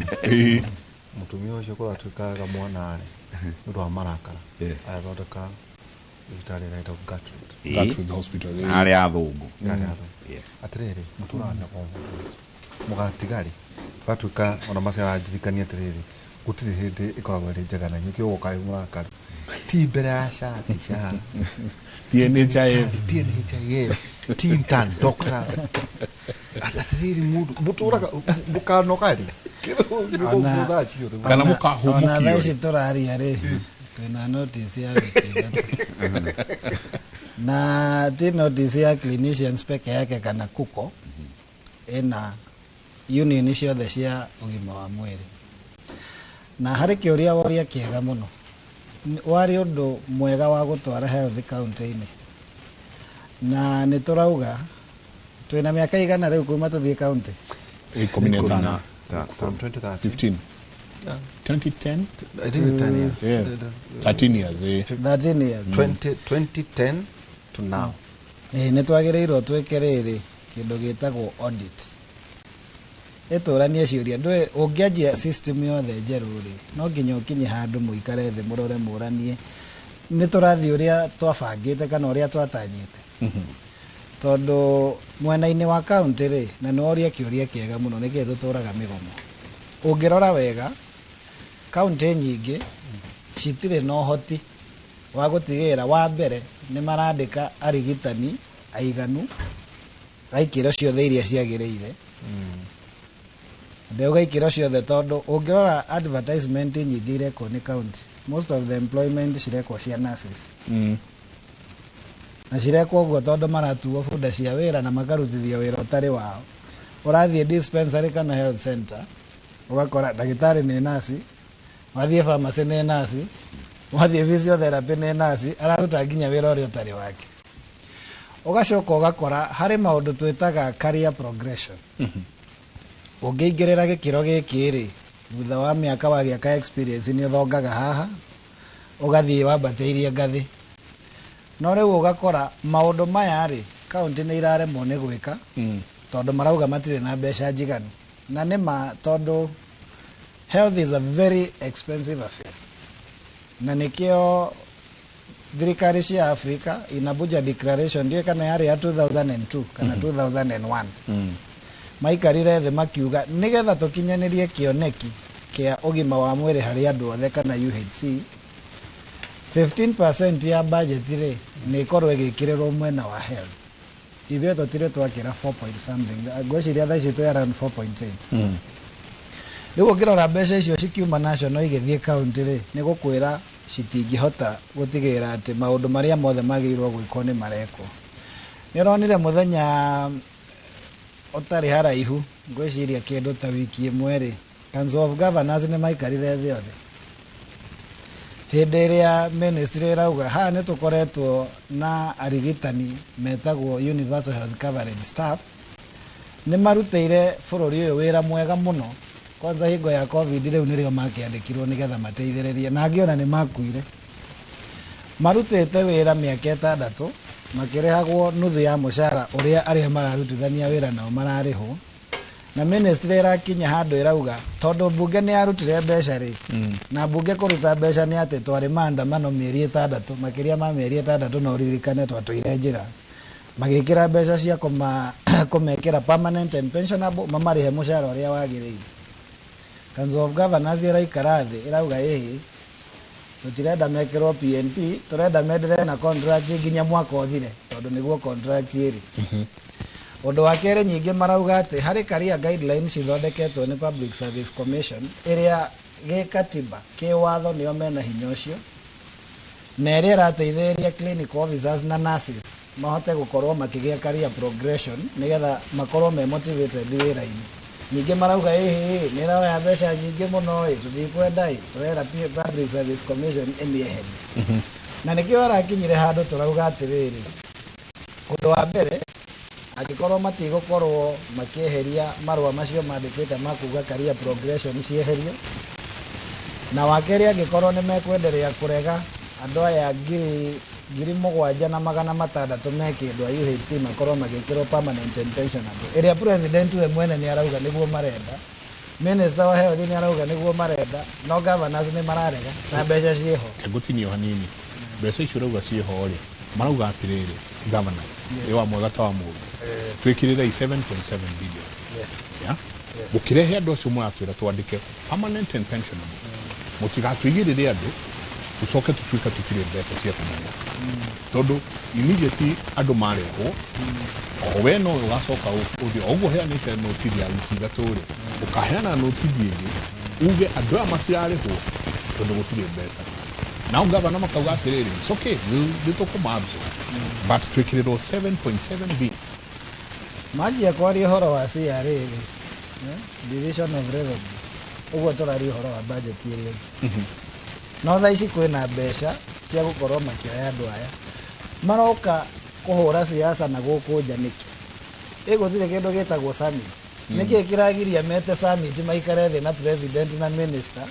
mũtumia ũcio kũratuĩkaga mwana rĩ, nĩ ũndũ wa marakara, agĩthondeka thibitarĩ ĩrĩa ĩtagwo Gertrude. Gertrude Hospital. Arĩa athũngũ. Yarĩ athũngũ. Atĩrĩrĩ, mũtũraga mĩaka mũgatiga rĩ, gatuĩka ona macaranjirikania atĩrĩrĩ, gũtirĩ hĩndĩ ĩkoragwo ĩrĩ njega na inyuĩ kĩo wĩ mũrakaru, ti mbere ya SHA, ti SHA, ti NHIF, ti NHIF, ti intern doctors. Atĩrĩrĩ, mũndũ mũtũraga mũkanoga rĩ, thaa ciothe. Kana mũkahũmũkio. Ona thaa ici tũraria rĩ, twĩna notice ya wiki 3 na ti notice ya clinicians peke yake kana kuko ĩna union ciothe cia ũgima wa mwĩrĩ. Na harĩ kĩũria woria kĩega mũno, warĩ ũndũ mwega wa gũtwara health county-inĩ, na nĩ tũrauga twĩna mĩaka igana rĩu kuma tũthiĩ county? 15. From 2013. 15. 2010? I think 10 years. Yeah. 13 years. 13 years. 2010 to now. Nĩ twagĩrĩirwo twĩke rĩrĩ kĩndũ gĩtagwo audit, ĩtũranie ciũria. Ndũĩ ũngĩanjia system yothe njerũ rĩ, no nginya ũkinye handũ mũikare thĩ, mũrore, mũranie nĩ tũrathiĩ ũrĩa twabangĩte kana ũrĩa twatanyĩte, tondũ mwena-inĩ wa county rĩ, na nĩ woria kĩũria kĩega mũno, nĩkĩĩ tũtũraga mĩgomo? Ũngĩrora wega, kaunti nyingĩ citirĩ na ũhoti wa gũtigĩrĩra wa mbere nĩ marandĩka arigitani aiganu a ikĩro ciothe iria ciagĩrĩire. Ndauga ikĩro ciothe tondũ ũngĩrora advertisement nyingĩ irekwo nĩ county, most of the employment cirekwo cia nurses, na cirekwo ũguo tondũ maratuo bunda cia wĩra na makarutithio wĩra ũtarĩ wao. Ũrathiĩ dispensary kana health center, ũgakora ndagĩtarĩ nĩ nurse, wathiĩ pharmacy nĩ nurse, wathiĩ physiotherapy nĩ nurse, araruta nginya wĩra ũrĩa ũtarĩ wake. Ũgacoka ũgakora harĩ maũndũ twĩtaga career progression. Ũngĩingĩrĩra gĩkĩro gĩkĩ rĩ, thutha wa mĩaka wagĩa ka experience, nĩ ũthongaga haha ũgathiĩ wambatĩirie ngathĩ. No rĩu ũgakora maũndũ maya rĩ, kaunti nĩ iraremwo nĩ gwĩka tondũ marauga matirĩ na mbeca njiganu, na nĩ ma, tondũ health is a very expensive affair, na nĩkĩo thirikari cia Africa in Abuja Declaration, ndiũĩ kana yarĩ ya 2002 kana 2001, maikarire thĩ makiuga nĩgetha tũkinyanĩrie kĩoneki kĩa ũgima wa mwĩrĩ harĩ andũ othe kana UHC, 15% ya budget rĩ, nĩ ĩkorwo ĩgĩkĩrĩrwo mwena wa health. Ithuĩ tũtirĩ twakĩra 4 point something, ngwĩciria thaa ici twĩ around 4.8. Rĩu ũngĩrora mbeca icio cikiuma national igĩthiĩ county rĩ, nĩ gũkwĩra Citingĩhota gũtigĩrĩra atĩ maũndũ marĩa mothe magĩrĩirwo gwĩkwo nĩ marekwo. Nĩ ũronire mũthenya ũtarĩ haraihu, ngwĩciria kĩndũ ta wiki ĩmwe rĩ, Council of Governors nĩ maikarire thĩ othe hĩndĩ ĩrĩa ministry ĩrauga haha nĩ tũkoretwo na arigitani metagwo Universal Health Coverage staff, nĩ marutĩire bũrũri ũyũ wĩra mwega mũno, kwanza hingo ya COVID. Rĩu nĩrĩo makĩandĩkirwo nĩgetha mateithĩrĩrie, na angĩ ona nĩ makuire. Marutĩte wĩra mĩaka 6 makĩrĩhagwo nuthu ya mũcara ũrĩa arĩa mararutithania wĩra nao mararĩhwo, na ministry ĩrakinya handũ ĩrauga tondũ mbunge nĩ yarutire mbeca rĩ, na mbunge kũruta mbeca nĩ atĩ twarĩ maandamano mĩeri 6, makĩria ma mĩeri 6, no ũririkane twatũire njĩra, magĩkĩra mbeca cia kũmekĩra permanent and pensionable, mamarĩhe mũcara ũrĩa wagĩrĩire. Council of Governors ĩraikara thĩ ĩrauga ĩhĩ, tũtirenda mekĩrwo PNP, tũrenda mendelee na contract nginya mwaka ũthire, tondũ nĩguo contract ĩrĩ. Ũndũ wa kerĩ, nyingĩ marauga atĩ harĩ career guidelines cithondeketwo nĩ Public Service Commission, ĩrĩa gĩkatiba kĩwatho nĩo mena hinya ũcio, na ĩrĩa ĩrateithĩrĩria clinical officers na nurses mahote gũkorwo makĩgĩa career progression nĩgetha makorwo me motivated wĩra-inĩ. Ningĩ marauga ĩhĩ nĩ ĩroya mbeca nyingĩ mũno ĩ, tũtikwenda ĩ, tũrera Public Service Commission ĩmĩeherie. Na nĩkĩo harakinyire handũ tũrauga atĩrĩrĩ, ũndũ wa mbere, angĩkorwo matigũkorwo makĩeheria marũa macio mandĩkĩte ma kuga career progression cieherio, na wa kerĩ, angĩkorwo nĩ mekwenderea kũrega andũ aya 7600 me kĩndũ a UHC makorwo magĩkĩrwo permanent and pensionable, ĩrĩa president we mwene nĩ arauga nĩguo marenda, minister wa health nĩ arauga nĩguo marenda, no governors nĩ mararega na mbeca ciĩho. Ngũtinio hanini. Mbeca icio ũrauga ciĩho rĩ, marauga atĩrĩrĩ, governors ĩ wa mwega ta wa mũru, twĩkĩrĩrei 7.7 billion. Yeah? Mũkĩrehe andũ acio mũratwĩra twandĩke permanent and pensionable, mũtigatũigĩrĩre andũ tũcoke tũtuĩke tũtirĩ mbeca cia kũmarĩha, tondũ immediately andũ marehwo o we no ũgacoka ũthiĩ o ũguo heanĩte notithi ya wiki 3 rĩ, ũkaheana notithi ĩngĩ uge andũ aya matirarĩhwo tondũ gũtirĩ mbeca. Nao gavana makauga atĩrĩrĩ, it's okay, nĩ tũkũma absorb, but twĩkĩrĩrwo 7.7 billion. Manjia kwaria ũhoro wa CRA rĩ, Division of Revenue, ũguo tũraria ũhoro wa budget ĩrĩa ĩngĩ. No thaa ici kwĩna mbeca cia gũkorwo makĩoya andũ aya maroka kũhũra siasa na gũkũ nja nĩkĩ? Ĩ gũtirĩ kĩndũ gĩtagwo summit? Nĩkĩ kĩragiria mete summit, maikare thĩ na president na minister,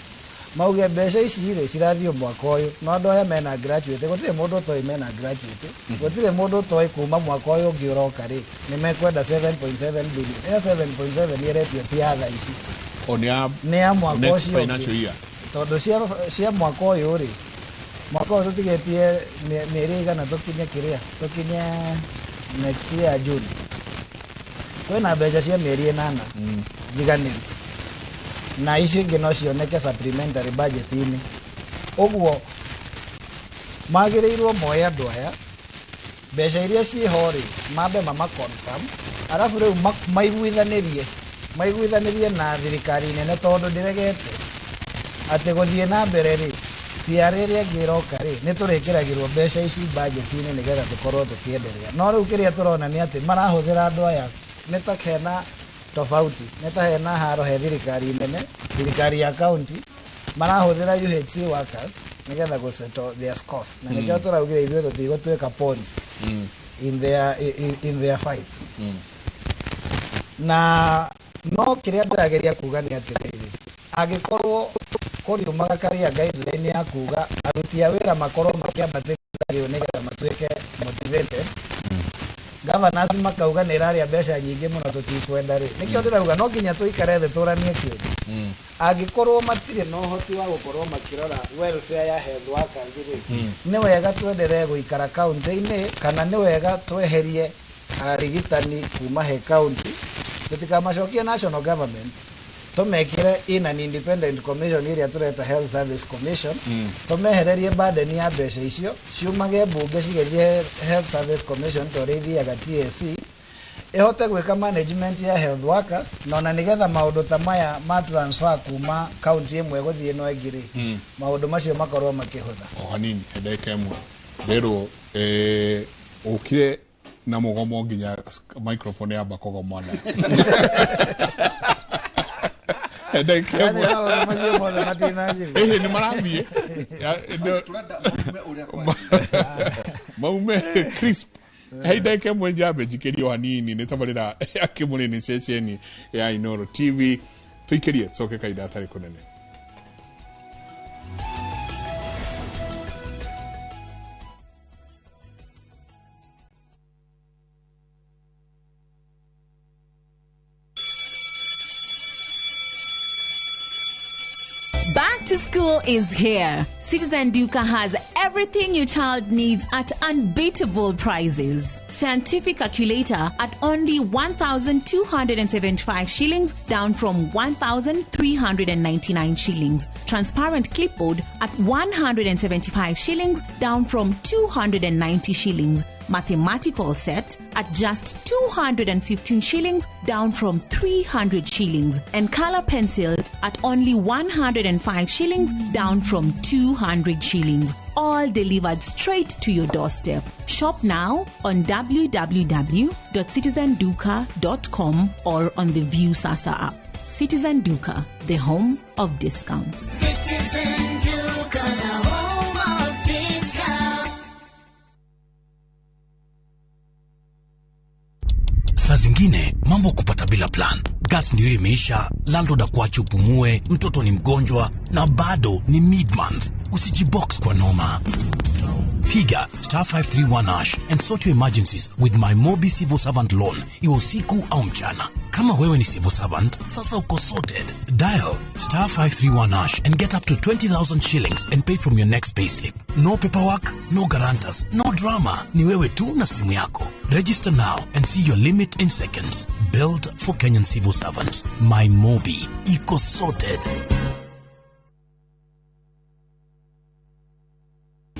mauge mbeca ici rĩ cirathiĩ mwaka ũyũ, no andũ aya mena graduate, gũtirĩ mũndũ ũtoĩ mena graduate, gũtirĩ mũndũ ũtoĩ kuma mwaka ũyũ ũngĩ ũroka rĩ nĩ mekwenda 7.7 billion. Ĩyo 7.7 ĩretio ti ya thaa ici. O nĩ ya Nĩ ya mwaka next ũcio financial ũngĩ. year. Tondũ cia mwaka ũyũ rĩ, mwaka ũyũ tũtigĩtie mĩeri igana tũkinye kĩrĩa, tũkinye next year June, kwĩna mbeca cia mĩeri 8 njiganĩru, na icio ingĩ no cioneke supplementary budget-inĩ. Ũguo magĩrĩirwo moe andũ aya, mbeca iria ciĩho rĩ, mambe mama confirm, arabu rĩu maiguithanĩrie na thirikari nene, tondũ ndĩregete atĩ gũthiĩ na mbere rĩ, CRA ĩrĩa ĩngĩ ĩroka rĩ, nĩ tũrĩkĩragĩrwo mbeca ici budget-inĩ nĩgetha tũkorwo tũkĩenderea. No rĩu kĩrĩa tũrona nĩ atĩ marahũthĩra andũ aya nĩ ta hena tofauti, nĩ ta hena haro he thirikari nene, thirikari ya county, marahũthĩra UHC workers nĩgetha gũ settle their scores, na nĩkĩo tũraugire ithuĩ tũtigũtuĩka pawns in their fights. Na no kĩrĩa ndĩrageria kuga nĩ atĩrĩrĩ, angĩkorwo kũriumaga career guideline ya kuga aruti a wĩra makorwo makĩambatĩrio nĩgetha matuĩke motivated, governors makauga nĩ ĩrarĩa mbeca nyingĩ mũno, tũtikwenda rĩ, nĩkĩo ndĩrauga no nginya tũikare thĩ tũranie kĩũria. Angĩkorwo matirĩ na ũhoti wa gũkorwo makĩrora welfare ya health workers rĩ, nĩ wega twenderee gũikara kaunti-inĩ, kana nĩ wega tweherie arigitani kuma he kaunti, tũtikamacokie national government, tũmekĩre in an independent commission ĩrĩa tũreta Health Service Commission, tũmehererie burden ya mbeca icio ciumage mbunge cigĩthiĩ Health Service Commission ta ũrĩa ithiaga TSC. Ĩhote gwĩka management ya health workers, na ona nĩgetha maũndũ ta maya ma transfer kuma county ĩmwe gũthiĩ ĩno ĩngĩ rĩ, maũndũ macio makorwo makĩhũtha. O hanini ndagĩka ĩmwe nderwo ũkire na mũgomo nginya microphone yamba kũgomana. Ndagĩka ĩmwe. Maũndũ macio mothe matinanjigua. Ĩhĩ nĩ marathiĩ maume crisp. Hei ndagĩka ĩmwe njambe njikĩrie o hanini nĩ tabarĩra ya Kĩmũrĩ nĩ ceceni ya Inooro TV. Tũikĩrie tũcoke kahinda gatarĩ kũnene. Back to school is here. Citizen Duka has everything your child needs at unbeatable prices. Scientific calculator at only 1,275 shillings, down from 1,399 shillings. Transparent clipboard at 175 shillings, down from 290 shillings. Mathematical set at just 215 shillings, down from 300 shillings. And color pencils at only 105 shillings, down from 200 shillings. All delivered straight to your doorstep. Shop now on www.citizenduka.com or on the View Sasa app. Citizen Duka, the home of discounts. Citizen Duka, the home of discounts. Saa zingine mambo kupata bila plan. Gas ndio imeisha, landlord akuache upumue, mtoto ni mgonjwa na bado ni mid-month. Usijibox kwa noma. Piga star 531 hash and sort your emergencies with my Mobi Civil Servant Loan, iwe usiku au mchana. Kama wewe ni civil servant, sasa uko sorted. Dial star 531 hash and get up to 20,000 shillings and pay from your next payslip. No paperwork, no guarantors, no drama. Ni wewe tu na simu yako. Register now and see your limit in seconds. Built for Kenyan civil servants. My Mobi. Iko sorted.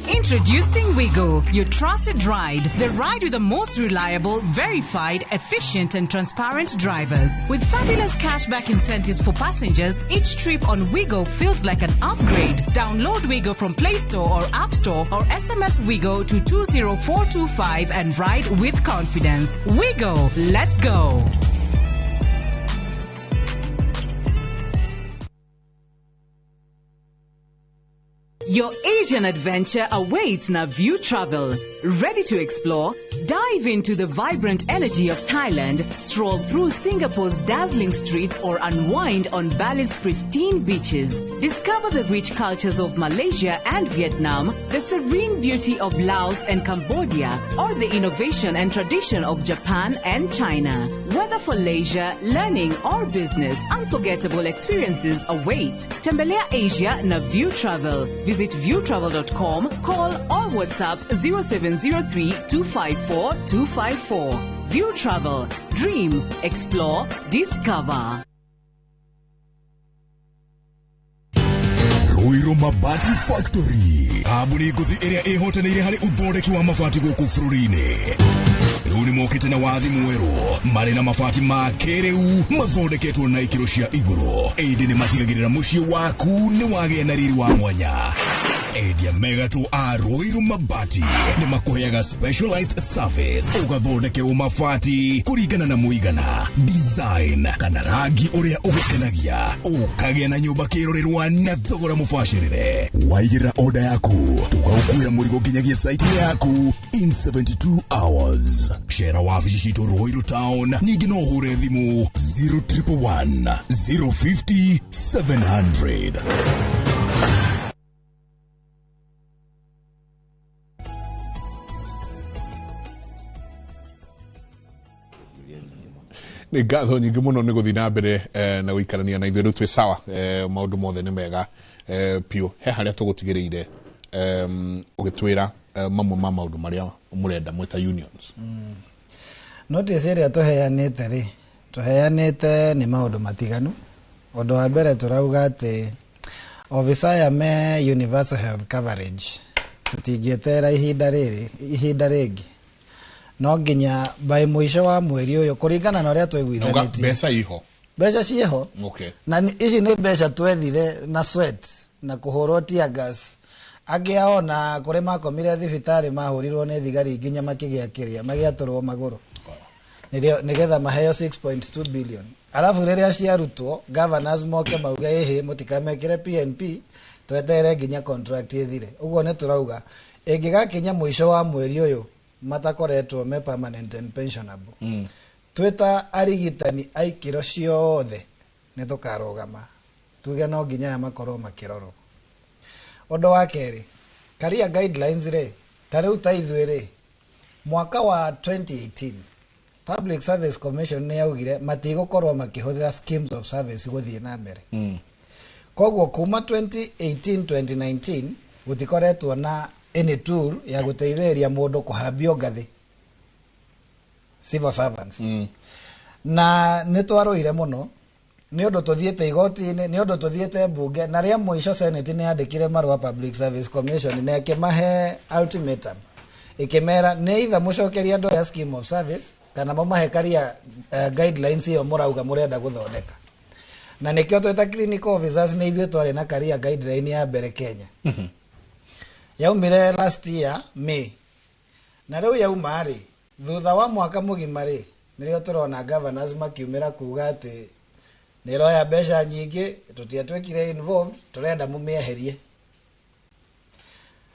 Introducing Wigo, your trusted ride. The ride with the most reliable, verified, efficient and transparent drivers. With fabulous cashback incentives for passengers, each trip on Wigo feels like an upgrade. Download Wigo from Play Store or App Store or SMS Wigo to 20425 and ride with confidence. Wigo, let's go. Your Asian adventure awaits na View Travel. Ready to explore? Dive into the vibrant energy of Thailand, stroll through Singapore's dazzling streets, or unwind on Bali's pristine beaches. Discover the rich cultures of Malaysia and Vietnam, the serene beauty of Laos and Cambodia, or the innovation and tradition of Japan and China. Whether for leisure, learning, or business, unforgettable experiences await. Tembelea Asia na View Travel. Visit viewtravel.com, call or WhatsApp 0703 254 254. View Travel. Dream, explore, discover. Ruiru Mabati Factory. Kambuni ngũthi ĩrĩa ĩhotanĩire harĩ ũthondeki wa mabati gũkũ bũrũri-inĩ. Rĩu nĩ mokĩte na wathi mwerũ marĩ na mabati ma kĩrĩu mathondeketwo na ikĩro cia igũrũ. Ĩndĩ nĩ matigagĩrĩra mũciĩ waku nĩ wagĩa na riri wa mwanya. Endia mega tu a Ruiru Mabati nĩ makũheaga specialized service ũgathondekerwo mabati kũringana na mũigana, design kana rangi ũrĩa ũgũkenagia, ũkagĩa na nyũmba kĩrorerwa na thogora mũbacĩrĩre. Waigĩrĩra order yaku tũgaũkuĩra mũrigo nginyagia site yaku in 72 hours. Cera wabici citũ Ruiru Town, ningĩ no ũhũre thimũ 0111 050 700. Nĩ ngatho nyingĩ mũno nĩ gũthiĩ na mbere na gũikarania na ithuĩ. Rĩu twĩ sawa, maũndũ mothe nĩ mega piũ. He harĩa tũgũtigĩrĩire ũgĩtwĩra mamwe ma maũndũ marĩa mũrenda mwĩta unions. Notice ĩrĩa tũheanĩte rĩ, tũheanĩte nĩ maũndũ matiganu. Ũndũ wa mbere tũrauga atĩ officer aya me universal health coverage tũtingĩetera ihinda rĩrĩ, ihinda rĩngĩ. No nginya by mũico wa mweri ũyũ kũringana na ũrĩa twaiguithanĩtie. Mbeca iho. Mbeca ciĩho. Okay. Na ici nĩ mbeca twethire na sweat na kũhũrwo tear gas. Angĩ ao na kũrĩ makomire thibitarĩ mahũrirwo nĩ thigari nginya makĩgĩa kĩrĩa magĩatũrwo magũrũ. Nĩgetha maheo 6.2 billion. Alafu rĩrĩa ciarutwo governors moke mauge ĩhĩ mũtikamekĩre PNP tweterere nginya contract ĩthire. Ũguo nĩ tũrauga ĩngĩgakinya mũico wa mweri ũyũ matakoretwo me permanent and pensionable. Twĩta arigitani a ikĩro ciothe nĩ tũkarũgama tuge no nginya aya makorwo makĩrorwo. Ũndũ wa kerĩ, career guidelines rĩ, ta rĩu ta ithuĩ rĩ, mwaka wa 2018 Public Service Commission nĩ yaugire matigũkorwo makĩhũthĩra schemes of service gũthiĩ na mbere. Koguo kuma 2018-2019 gũtikoretwo na any tool ya gũteithĩrĩria mũndũ kũhambio ngathĩ civil servants. Na nĩ twarũire mũno nĩ ũndũ tũthiĩte igoti-inĩ, nĩ ũndũ tũthiĩte mbunge, na rĩa mũico Senate nĩ yandĩkire marũa Public Service Commission na ĩkĩmahe ultimatum, ĩkĩmera nĩ either mũcokerie andũ aya scheme of service kana mũmahe career guidelines ĩyo mũrauga mũrenda gũthondeka. Na nĩkĩo twĩta clinical officers nĩ ithuĩ twarĩ na career guideline ya mbere Kenya. Yaumire last year May. Na rĩu yauma rĩ, thutha wa mwaka mũgima rĩ, nĩrĩo tũrona governors makiumĩra kuga atĩ nĩroya mbeca nyingĩ, tũtiatuĩkire involved, tũrenda mũmĩeherie.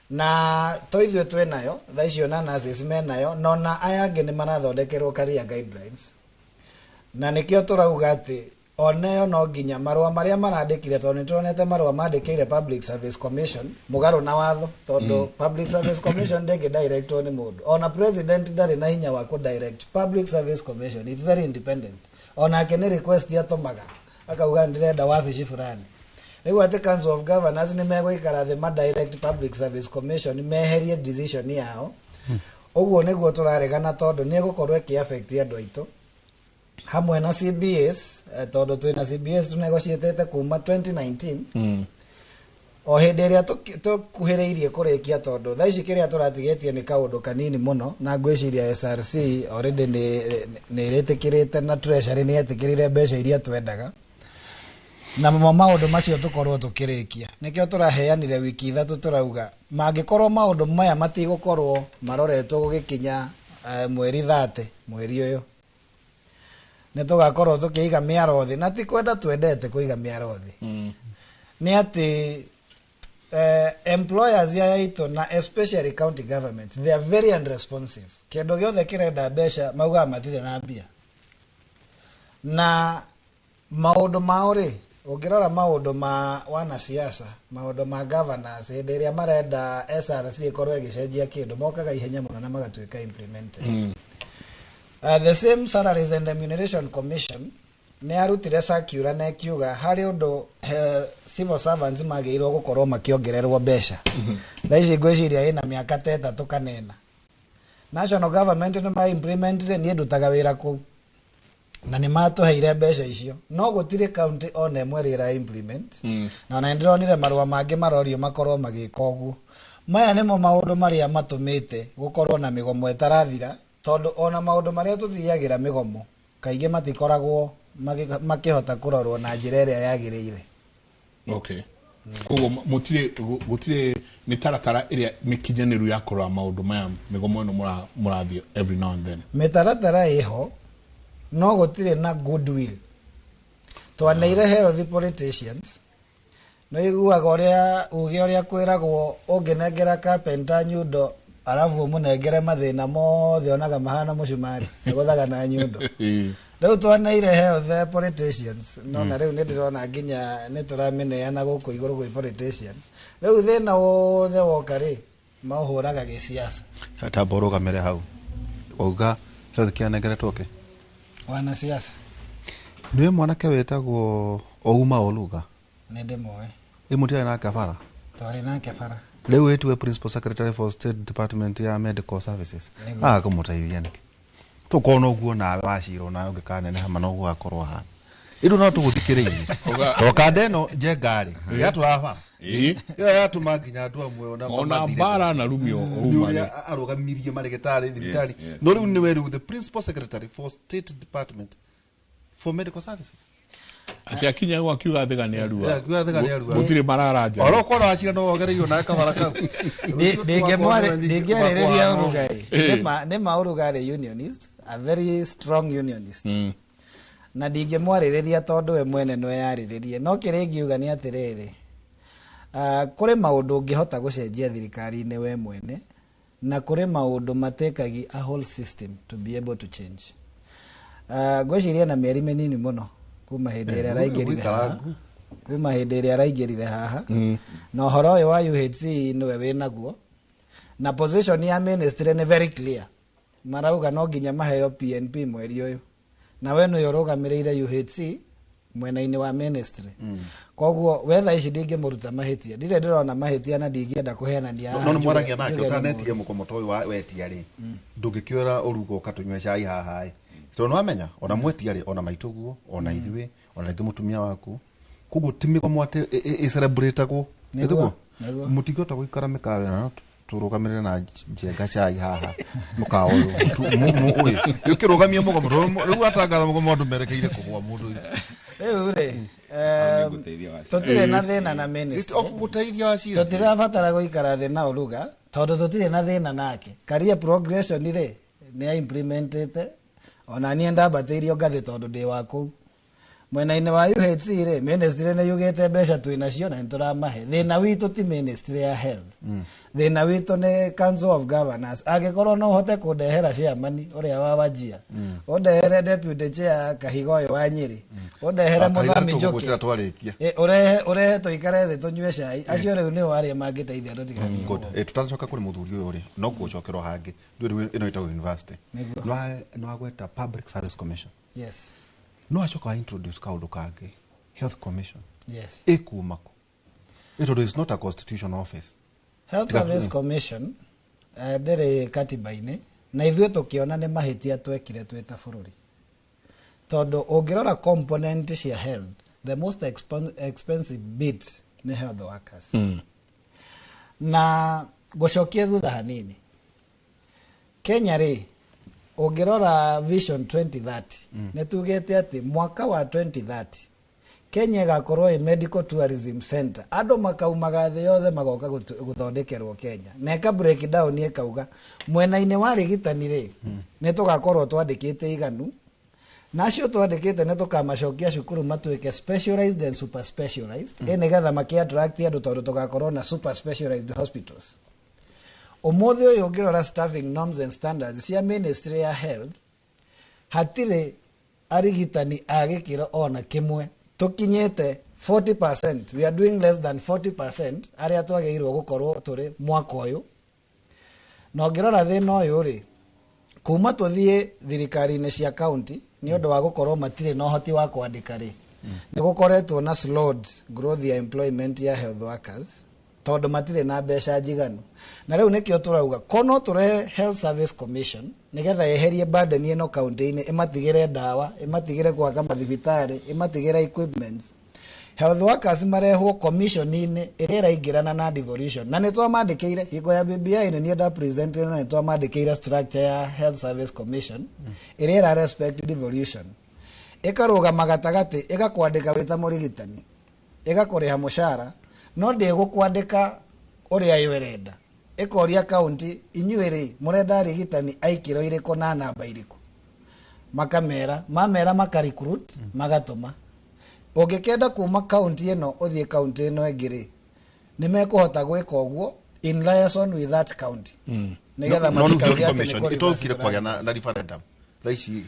Na to ithuĩ twĩnayo, thaa icio na nurses menayo, no na aya angĩ nĩ marathondekerwo career guidelines. Na nĩkĩo tũrauga atĩ oneyo no nginya marũa marĩa marandĩkire, tondũ nĩ tuonete marũa mandĩkĩire Public Service Commission mũgarũ na watho, tondũ Public Service Commission ndĩngĩ directwo nĩ mũndũ. Ona president ndarĩ na hinya wa kũ direct Public Service Commission, it's very independent. Onake nĩ request atũmaga akauga ndĩrenda wabici fulani. Rĩu atĩ Council of Governors nĩ megũikara thĩ ma direct Public Service Commission meherie decision yao. Ũguo nĩguo tũraregana, tondũ nĩ ĩgũkorwo ĩkĩ affect andũ aitũ hamwe na CBS, tondũ twĩna CBS tũnegotiatĩte kuma 2019. O hĩndĩ ĩrĩa tũkuhĩrĩirie kũrĩkia, tondũ thaa ici kĩrĩa tũratigĩtie nĩ kaũndũ kanini mũno, na ngwĩciria SRC already nĩ ĩrĩtĩkĩrĩte na Treasury nĩ yetĩkĩrire mbeca iria twendaga, na mo maũndũ macio tũkorwo tũkĩrĩkia. Nĩkĩo tũraheanire wiki 3, tũrauga mangĩkorwo maũndũ maya matigũkorwo maroretwo gũgĩkinya mweri 30 mweri ũyũ, nĩ tũgakorwo tũkĩiga mĩaro thĩ, na ti kwenda twendete kũiga mĩaro thĩ. Nĩ atĩ employers aya aitũ na especially county governments, they are very unresponsive. Kĩndũ gĩothe kĩrenda mbeca maugaga matirĩ na mbia. Na maũndũ mao rĩ, ũngĩrora maũndũ ma wanasiasa, maũndũ ma governors, hĩndĩ ĩrĩa marenda SRC ĩkorwo ĩgĩcenjia kĩndũ, mokaga ihenya mũno na magatuĩka implemented. The same Salaries and Remuneration Commission nĩ arutire circular na ĩkiuga harĩ ũndũ civil servants magĩrĩirwo gũkorwo makĩongererwo mbeca. Thaa ici ngwĩciria ĩna mĩaka ta 3 kana 4. National government nĩ ma implementire, niĩ ndutaga wĩra kũu, na nĩ matũheire mbeca icio, no gũtirĩ county ona ĩmwe ĩrĩa ĩra implement. Na ona nĩndĩronire marũa mangĩ marorio makorwo magĩka ũguo. Maya nĩmo maũndũ marĩa matũmĩte gũkorwo na mĩgomo ĩtarathira, tondũ ona maũndũ marĩa tũthiagĩra mĩgomo kaingĩ matikoragwo makĩhota kũrorwo na njĩra ĩrĩa yagĩrĩire. Okay. Koguo gũtirĩ mĩtaratara ĩrĩa mĩkinyanĩru ya kũrora maũndũ maya mĩgomo ĩno mũrathiĩ every now and then. Mĩtaratara ĩho, no gũtirĩ na goodwill. Twaneire healthy politicians, no iguaga ũrĩa uge ũrĩa kwĩragwo ũngĩnengera carpenter nyundo arabu ũmũnengere mathĩna mothe onaga mahana mũcumarĩ ĩgũthaga na nyundo. Rĩu twaneire health politicians, no na rĩu nĩ ndĩrona nginya nĩ tũramĩneana gũkũ igũrũ gwĩ politician. Rĩu thĩna wothe woka rĩ maũhũraga gĩciaca. Tamba ũrũgamĩre hau wauga health care nengeretwo kĩ? Wanasiasa. Nĩwe mwanake wĩtagwo Ouma Oluga? Nĩ ndĩmũĩ. Ĩ mũtiarĩ nake bara? Twarĩ nake bara. Rĩu ĩtuwe Principal Secretary for State Department ya Medical Services. Aga kũmũteithia nĩkĩ? Tũkorwo noguo nawe wacirwo nawe ũngĩkaneneha ma noguo akorwo ahana. Iru no tũgũthikĩrĩirie. To kanda ĩno njenga rĩ, yatũraba. Ĩyo yatũma nginya andũ amwe ona mbara na rumio uma rĩ. Arũgamirie marĩgĩtarĩ thibitarĩ. No rĩu nĩwe rĩu the principal secretary for state department for medical services. Ati akinya gwa kiuga thiga nĩ arua. Kiuga thiga nĩ arua. Gũtirĩ mararanja. Oro korwo wacira no wogereirio na kabara kau. Ndingĩarĩrĩria Ũrugarĩ. Nĩ ma Ũrugarĩ unionist, a very strong unionist. Na ndingĩmwarĩrĩria tondũ we mwene no yarĩrĩrie. No kĩrĩa ingiuga nĩ atĩrĩrĩ, kũrĩ maũndũ ũngĩhota gũcenjia thirikari-inĩ we mwene, na kũrĩ maũndũ matekagi a whole system to be able to change. Ngwĩciria na mĩeri mĩnini mũno kuma hĩndĩ ĩrĩa araingĩrire haha, kuma hĩndĩ ĩrĩa araingĩrire haha, na ũhoro ũyũ wa UHC nĩwe wĩnaguo, na position ya ministry nĩ very clear. Marauga no nginya maheo PNP mweri ũyũ, na we nĩwe ũrũgamĩrĩire UHC mwena-inĩ wa ministry. Koguo we thaa ici ndingĩmũruta mahĩtia, ndirĩ ndĩrona mahĩtia na ndingĩenda kũheanania. No nĩ mwaragia nake ũtanetie mũkomoto ũyũ wa wetia rĩ, ndũngĩkĩora Ũruga ũka tũnyue cai haha ĩ, tondũ nĩwamenya ona mwetia rĩ, ona maitũ guo, ona ithuĩ, ona rĩngĩ mũtumia waku, koguo ti mĩgomo atĩ ĩcelebrateagwo, ĩtiguo mũtingĩhota gũikara mĩkawa ĩno tũrũgamĩrĩre na njenga cai haha mũkawa ũyũ ũyũ ũkĩrũgamia mũgomo, rĩu atangatha mũgomo andũ merekeire kũgũa mũndũ. Rĩu rĩ, tũtirĩ na thĩna na ministry. Gũteithia Wachira. Tũtirabatara gũikara thĩ na Ũruga tondũ tũtirĩ na thĩna nake. Career progression rĩ, nĩ a-implementĩte, ona niĩ ndambatĩirio ngathĩ tondũ ndĩ wa kũu. Mwena-inĩ wa UHC rĩ, ministry nĩ yugĩte mbeca twĩ nacio na nĩtũramahe. Thĩna witũ ti ministry ya health. Thĩna witũ nĩ Council of Governors. Angĩkorwo no ũhote kũndehera chairman ũrĩa wa Wajir, ũndehere deputy chair Kahiga ũyũ wa Nyĩrĩ, ũndehere Mũthami Njoki, ũrehe tũikare thĩ tũnyue cai, acio rĩu nĩo arĩa mangĩteithia tũtigathiĩ. Good. Tũtanacoka kũrĩ mũthuri ũyũ rĩ, no gũcokerwo hangĩ. Ndũĩ ĩno ĩtagwo university. No agweta Public Service Commission. Yes. No acoka wa introduce kaũndũ kangĩ, Health Commission. Yes. Ĩkuma kũ? Tondũ it's not a constitutional office. Health Service Commission ndĩrĩ katiba-inĩ, na ithuĩ tũkĩona nĩ mahĩtia twekire twĩ ta bũrũri. Tondũ ũngĩrora component cia health, the most expensive bit nĩ health workers. Na gũcokia thutha hanini, Kenya rĩ, ũngĩrora Vision 2030, nĩ tugĩte atĩ mwaka wa 2030 Kenya ĩgakorwo ĩ medical tourism center. Andũ makaumaga thĩ yothe magoka gũthondekerwo Kenya. Na ĩka break down ĩkauga mwena-inĩ wa rĩgitani rĩ, nĩ tũgakorwo twandĩkĩte iganu, na acio twandĩkĩte nĩ tũkamacokia cukuru matuĩke specialized and super specialized, ĩ nĩgetha makĩ-attract andũ tondũ tũgakorwo na super specialized hospitals. Ũmũthĩ ũyũ ũngĩrora staffing norms and standards cia ministry ya health, hatirĩ arigitani a gĩkĩro ona kĩmwe. Tũkinyĩte 40%, we are doing less than 40% arĩa twagĩrĩirwo gũkorwo tũrĩ mwaka ũyũ. Na ũngĩrora thĩna ũyũ rĩ, kuma tũthiĩ thirikari-inĩ cia county nĩ ũndũ wa gũkorwo matirĩ na ũhoti wa kwandĩka rĩ, nĩ gũkoretwo na slowed growth ya employment ya health workers tondũ matirĩ na mbeca njiganu. Na rĩu nĩkĩo tũrauga ko no tũrehe Health Service Commission nĩgetha yeherie burden ĩno kaunti-inĩ, ĩmatigĩre ndawa, ĩmatigĩre gwaka mathibitarĩ, ĩmatigĩre equipments. Health workers marehwo commission-inĩ ĩrĩa ĩraingĩrana na devolution. Na nĩ twamandĩkĩire hingo ya BBI, nĩ niĩ ndapresentire na nĩ twamandĩkĩire structure ya Health Service Commission ĩrĩa ĩra respect devolution. Ĩkarũgama gatagatĩ, ĩgakwandĩka wĩ ta mũrigitani, ĩgakũrĩha mũcara, no ndĩgũkwandĩka ũrĩa yo ĩrenda. Ĩkoria kaunti, inyuĩ rĩ, mũrenda arigitani a ikĩro irĩkũ na namba irĩkũ? Makamera, mamera maka recruit, magatũma. Ũngĩkenda kuma kaunti ĩno ũthiĩ kaunti ĩno ĩngĩ rĩ, nĩ mekũhota gwĩka ũguo in liaison with that county. Nĩgetha matikauge atĩ nĩ kũ Ĩtokire kwagĩa na referendum. Thaa ici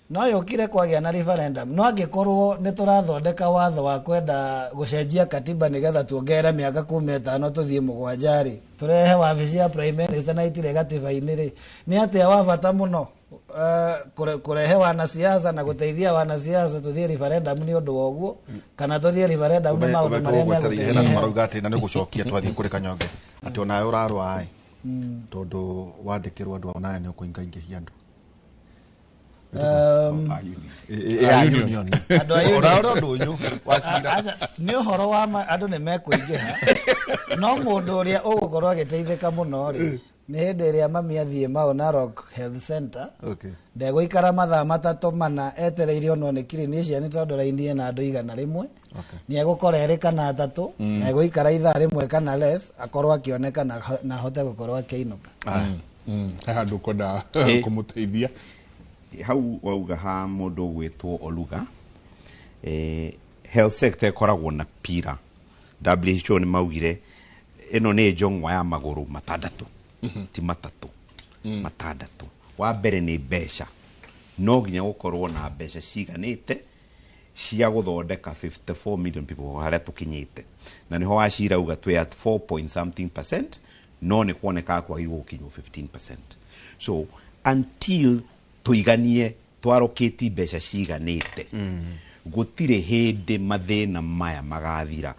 no yũkire kwagĩa na referendum, no angĩkorwo nĩ tũrathondeka watho wa kwenda gũcenjia katiba nĩgetha tuongerere mĩaka kuma 5 tũthiĩ 7 rĩ, tũrehe wabici ya prime minister na itirĩ gatiba-inĩ rĩ, nĩ atĩa wa bata mũno kũrehe wanasiasa na gũteithia wanasiasa tũthiĩ referendum nĩ ũndũ wa ũguo, kana tũthiĩ referendum nĩ maũndũ marĩa megũteithia. Marauga atĩ na nĩ gũcokia twathiĩ kũrĩ Kanyonge atĩ onawe ũrarũa ĩ, tondũ wandĩkĩrwo andũ onawe nĩ ũkũingaingĩhia andũ. Union ora ndunyu wacira nĩ ũhoro wa andũ nĩ mekũingĩha no mũndũ ũrĩa ũgũkorwo agĩteithĩka mũno rĩ nĩ hĩndĩ ĩrĩa mami athiĩ Mau Narok Health Center. Ndegũikara mathaa 3 4 etereire onwo nĩ clinician tondũ raini ĩna andũ 100. Nĩ egũkora 2 kana 3 na egũikara ithaa 1 kana less akorwo akĩoneka na ahote gũkorwo akĩinũka. He handũ kwenda kũmũteithia hau wauga ha mũndũ ũgwĩtwo Oluga. Health sector ĩkoragwo na pira. WHO nĩ maugire ĩno nĩ njong'wa ya magũrũ 6 ti 3 6. Wa mbere nĩ mbeca, no nginya gũkorwo na mbeca ciganĩte cia gũthondeka 54 million people harĩa tũkinyĩte, na nĩho Wachira uga twĩ at 4 point something percent, no nĩ kuonekaga kwagĩrĩirwo gũkinywo 15%. So until tũiganie twarokĩti mbeca ciganĩte, gũtirĩ hĩndĩ mathĩna maya magathira.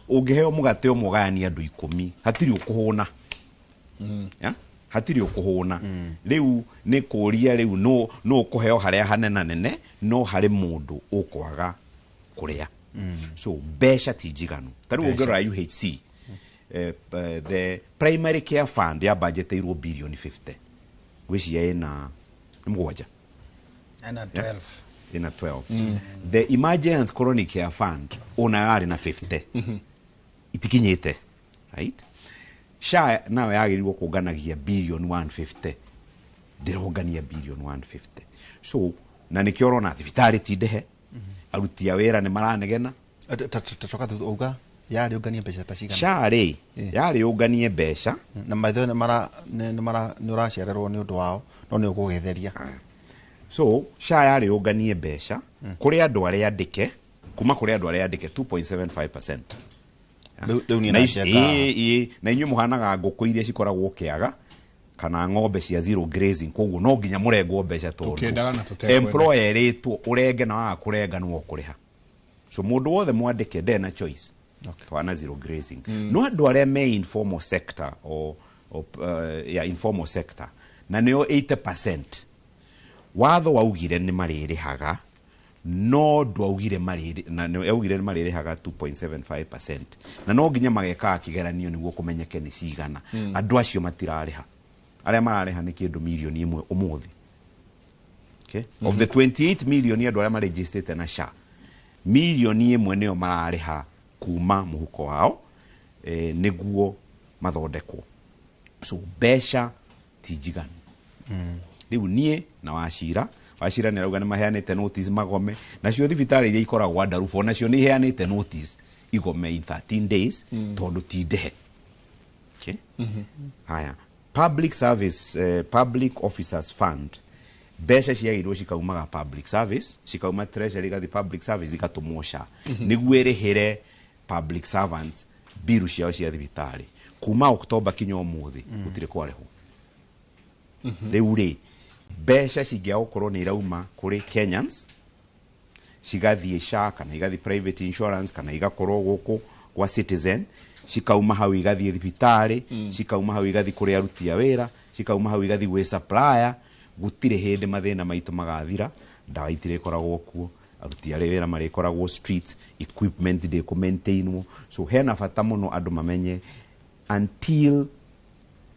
Ũngĩheo mũgate ũmwe ũgayanie andũ 10 hatirĩ ũkũhũna. Hatirĩ ũkũhũna. Rĩu nĩ kũria rĩu no ũkũheo harĩa hanenanene no harĩ mũndũ ũkwaga kũrĩa. So mbeca ti njiganu. Ta rĩu ũngĩrora UHC, the primary care fund ya budgeteirwo bilioni 50, gwĩciria ĩna 7 ena 12 ina 12. The emergency chronic care fund ona yarĩ na 50 itikinyĩte, right? SHA nayo yagĩrĩirwo kũnganagia bilioni 150, ndĩrongania bilioni 150. So na nĩkĩo ũrona thibitarĩ ti ndehe, aruti a wĩra nĩ maranegena. Tacoka uga yarĩ ũnganie mbeca ta cigana? SHA rĩ yarĩ ũnganie mbeca na maitho nĩ ũracererwo nĩ ũndũ wao no nĩ ũgũgĩtheria. So SHA yarĩ ũnganie mbeca kũrĩ andũ arĩa andĩke, kuma kũrĩ andũ arĩa andĩke 2.75%. Na inyuĩ mũhanaga ngũkũ iria cikoragwo kĩaga kana ng'ombe cia zero grazing, koguo no nginya mũrengwo mbeca tondũ employer ĩrĩtwo ũrenge na waga kũrenga nĩwe ũkũrĩha. So mũndũ wothe mwandĩke ndarĩ na choice. Twana zero grazing. No andũ arĩa me informal sector informal sector na nĩo 80% watho waugire nĩ marĩrĩhaga, no ndwaugire augire nĩ marĩrĩhaga 2.75%, na no nginya magekaga kĩgeranio nĩguo kũmenyeke nĩ cigana. Andũ acio matirarĩha, arĩa mararĩha nĩ kĩndũ milioni 1 ũmũthĩ. Okay? Of the 28 million andũ arĩa marĩgistĩte na SHA, milioni 1 nĩo mararĩha kuma mũhuko wao nĩguo mathondekwo. So mbeca ti njiganu. Rĩu niĩ na Wachira nĩ arauga nĩ maheanĩte notice magome, nacio thibitarĩ iria ikoragwo Ndarufo nacio nĩ iheanĩte notice igome in 13 days tondũ ti ndehe. Okay? Haya, public service, public officers fund, mbeca ciagĩrĩirwo cikaumaga public service, cikauma treasury igathiĩ public service igatũmwo SHA nĩguo ĩrĩhĩre public servants biru ciao cia thibitarĩ. Kuma October kinya ũmũthĩ gũtirĩ kwarĩhwo. Rĩu rĩ mbeca cingĩaga gũkorwo nĩ irauma kũrĩ Kenyans cigathiĩ SHA kana igathiĩ private insurance kana igakorwo gũkũ gwa Citizen, cikauma hau igathiĩ thibitarĩ, cikauma hau igathiĩ kũrĩ aruti a wĩra, cikauma hau igathiĩ gwĩ supplier, gũtirĩ hĩndĩ mathĩna maitũ magathira. Ndawa itirĩkoragwo kuo, aruti a wĩra marĩkoragwo street, equipment ndĩkũ-maintainwo. So hena bata mũno andũ mamenye until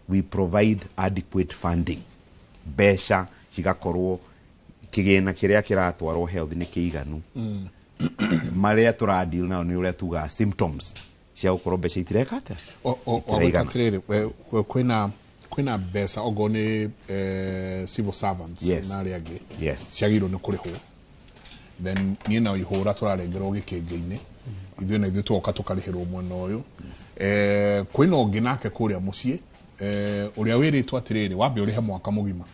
we provide adequate funding, mbeca cigakorwo kĩgĩna kĩrĩa kĩratwarwo health nĩ kĩiganu. Marĩa tũradeal nao nĩ ũrĩa tugaga symptoms cia gũkorwo mbeca itireka atĩa. Atĩrĩrĩ, kwĩna mbeca okorwo nĩ civil servants na arĩa angĩ ciagĩrĩirwo nĩ kũrĩhwo, then niĩ na ihũra tũrarengerwo gĩkĩngĩ-inĩ, ithuĩ na ithuĩ tũgoka tũkarĩhĩrwo mwena ũyũ. Kwĩna ũngĩ nake kũrĩa mũciĩ ũrĩa wĩrĩtwo atĩrĩrĩ wambe ũrĩhe mwaka mũgima.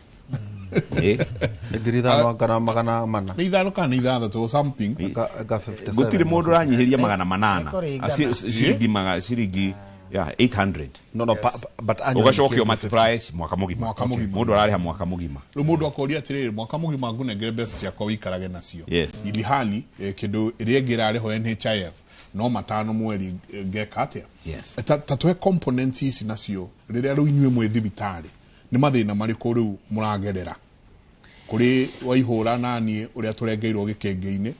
5,400 nĩ 5 kana nĩ 6 something. Gũtirĩ mũndũ ũranyihiria 800 ciringi 800. No, but ũgacokio multiply mwaka mũgima. Mũndũ ararĩha mwaka mũgima. Rĩu mũndũ akoria atĩrĩrĩ mwaka mũgima ngũnengere mbeca ciakwa wĩikarage nacio, ilihali kĩndũ ĩrĩa ĩngĩ ĩrarĩhwo NHIF no 5 mweri ngeka atĩa? Ta tũhe components ici nacio rĩrĩa rĩu inyuĩ mwĩ thibitarĩ nĩ mathĩna marĩkũ rĩu mũragerera? Kũrĩ Waihũra naniĩ ũrĩa tũrengeirwo gĩkĩngĩ-inĩ,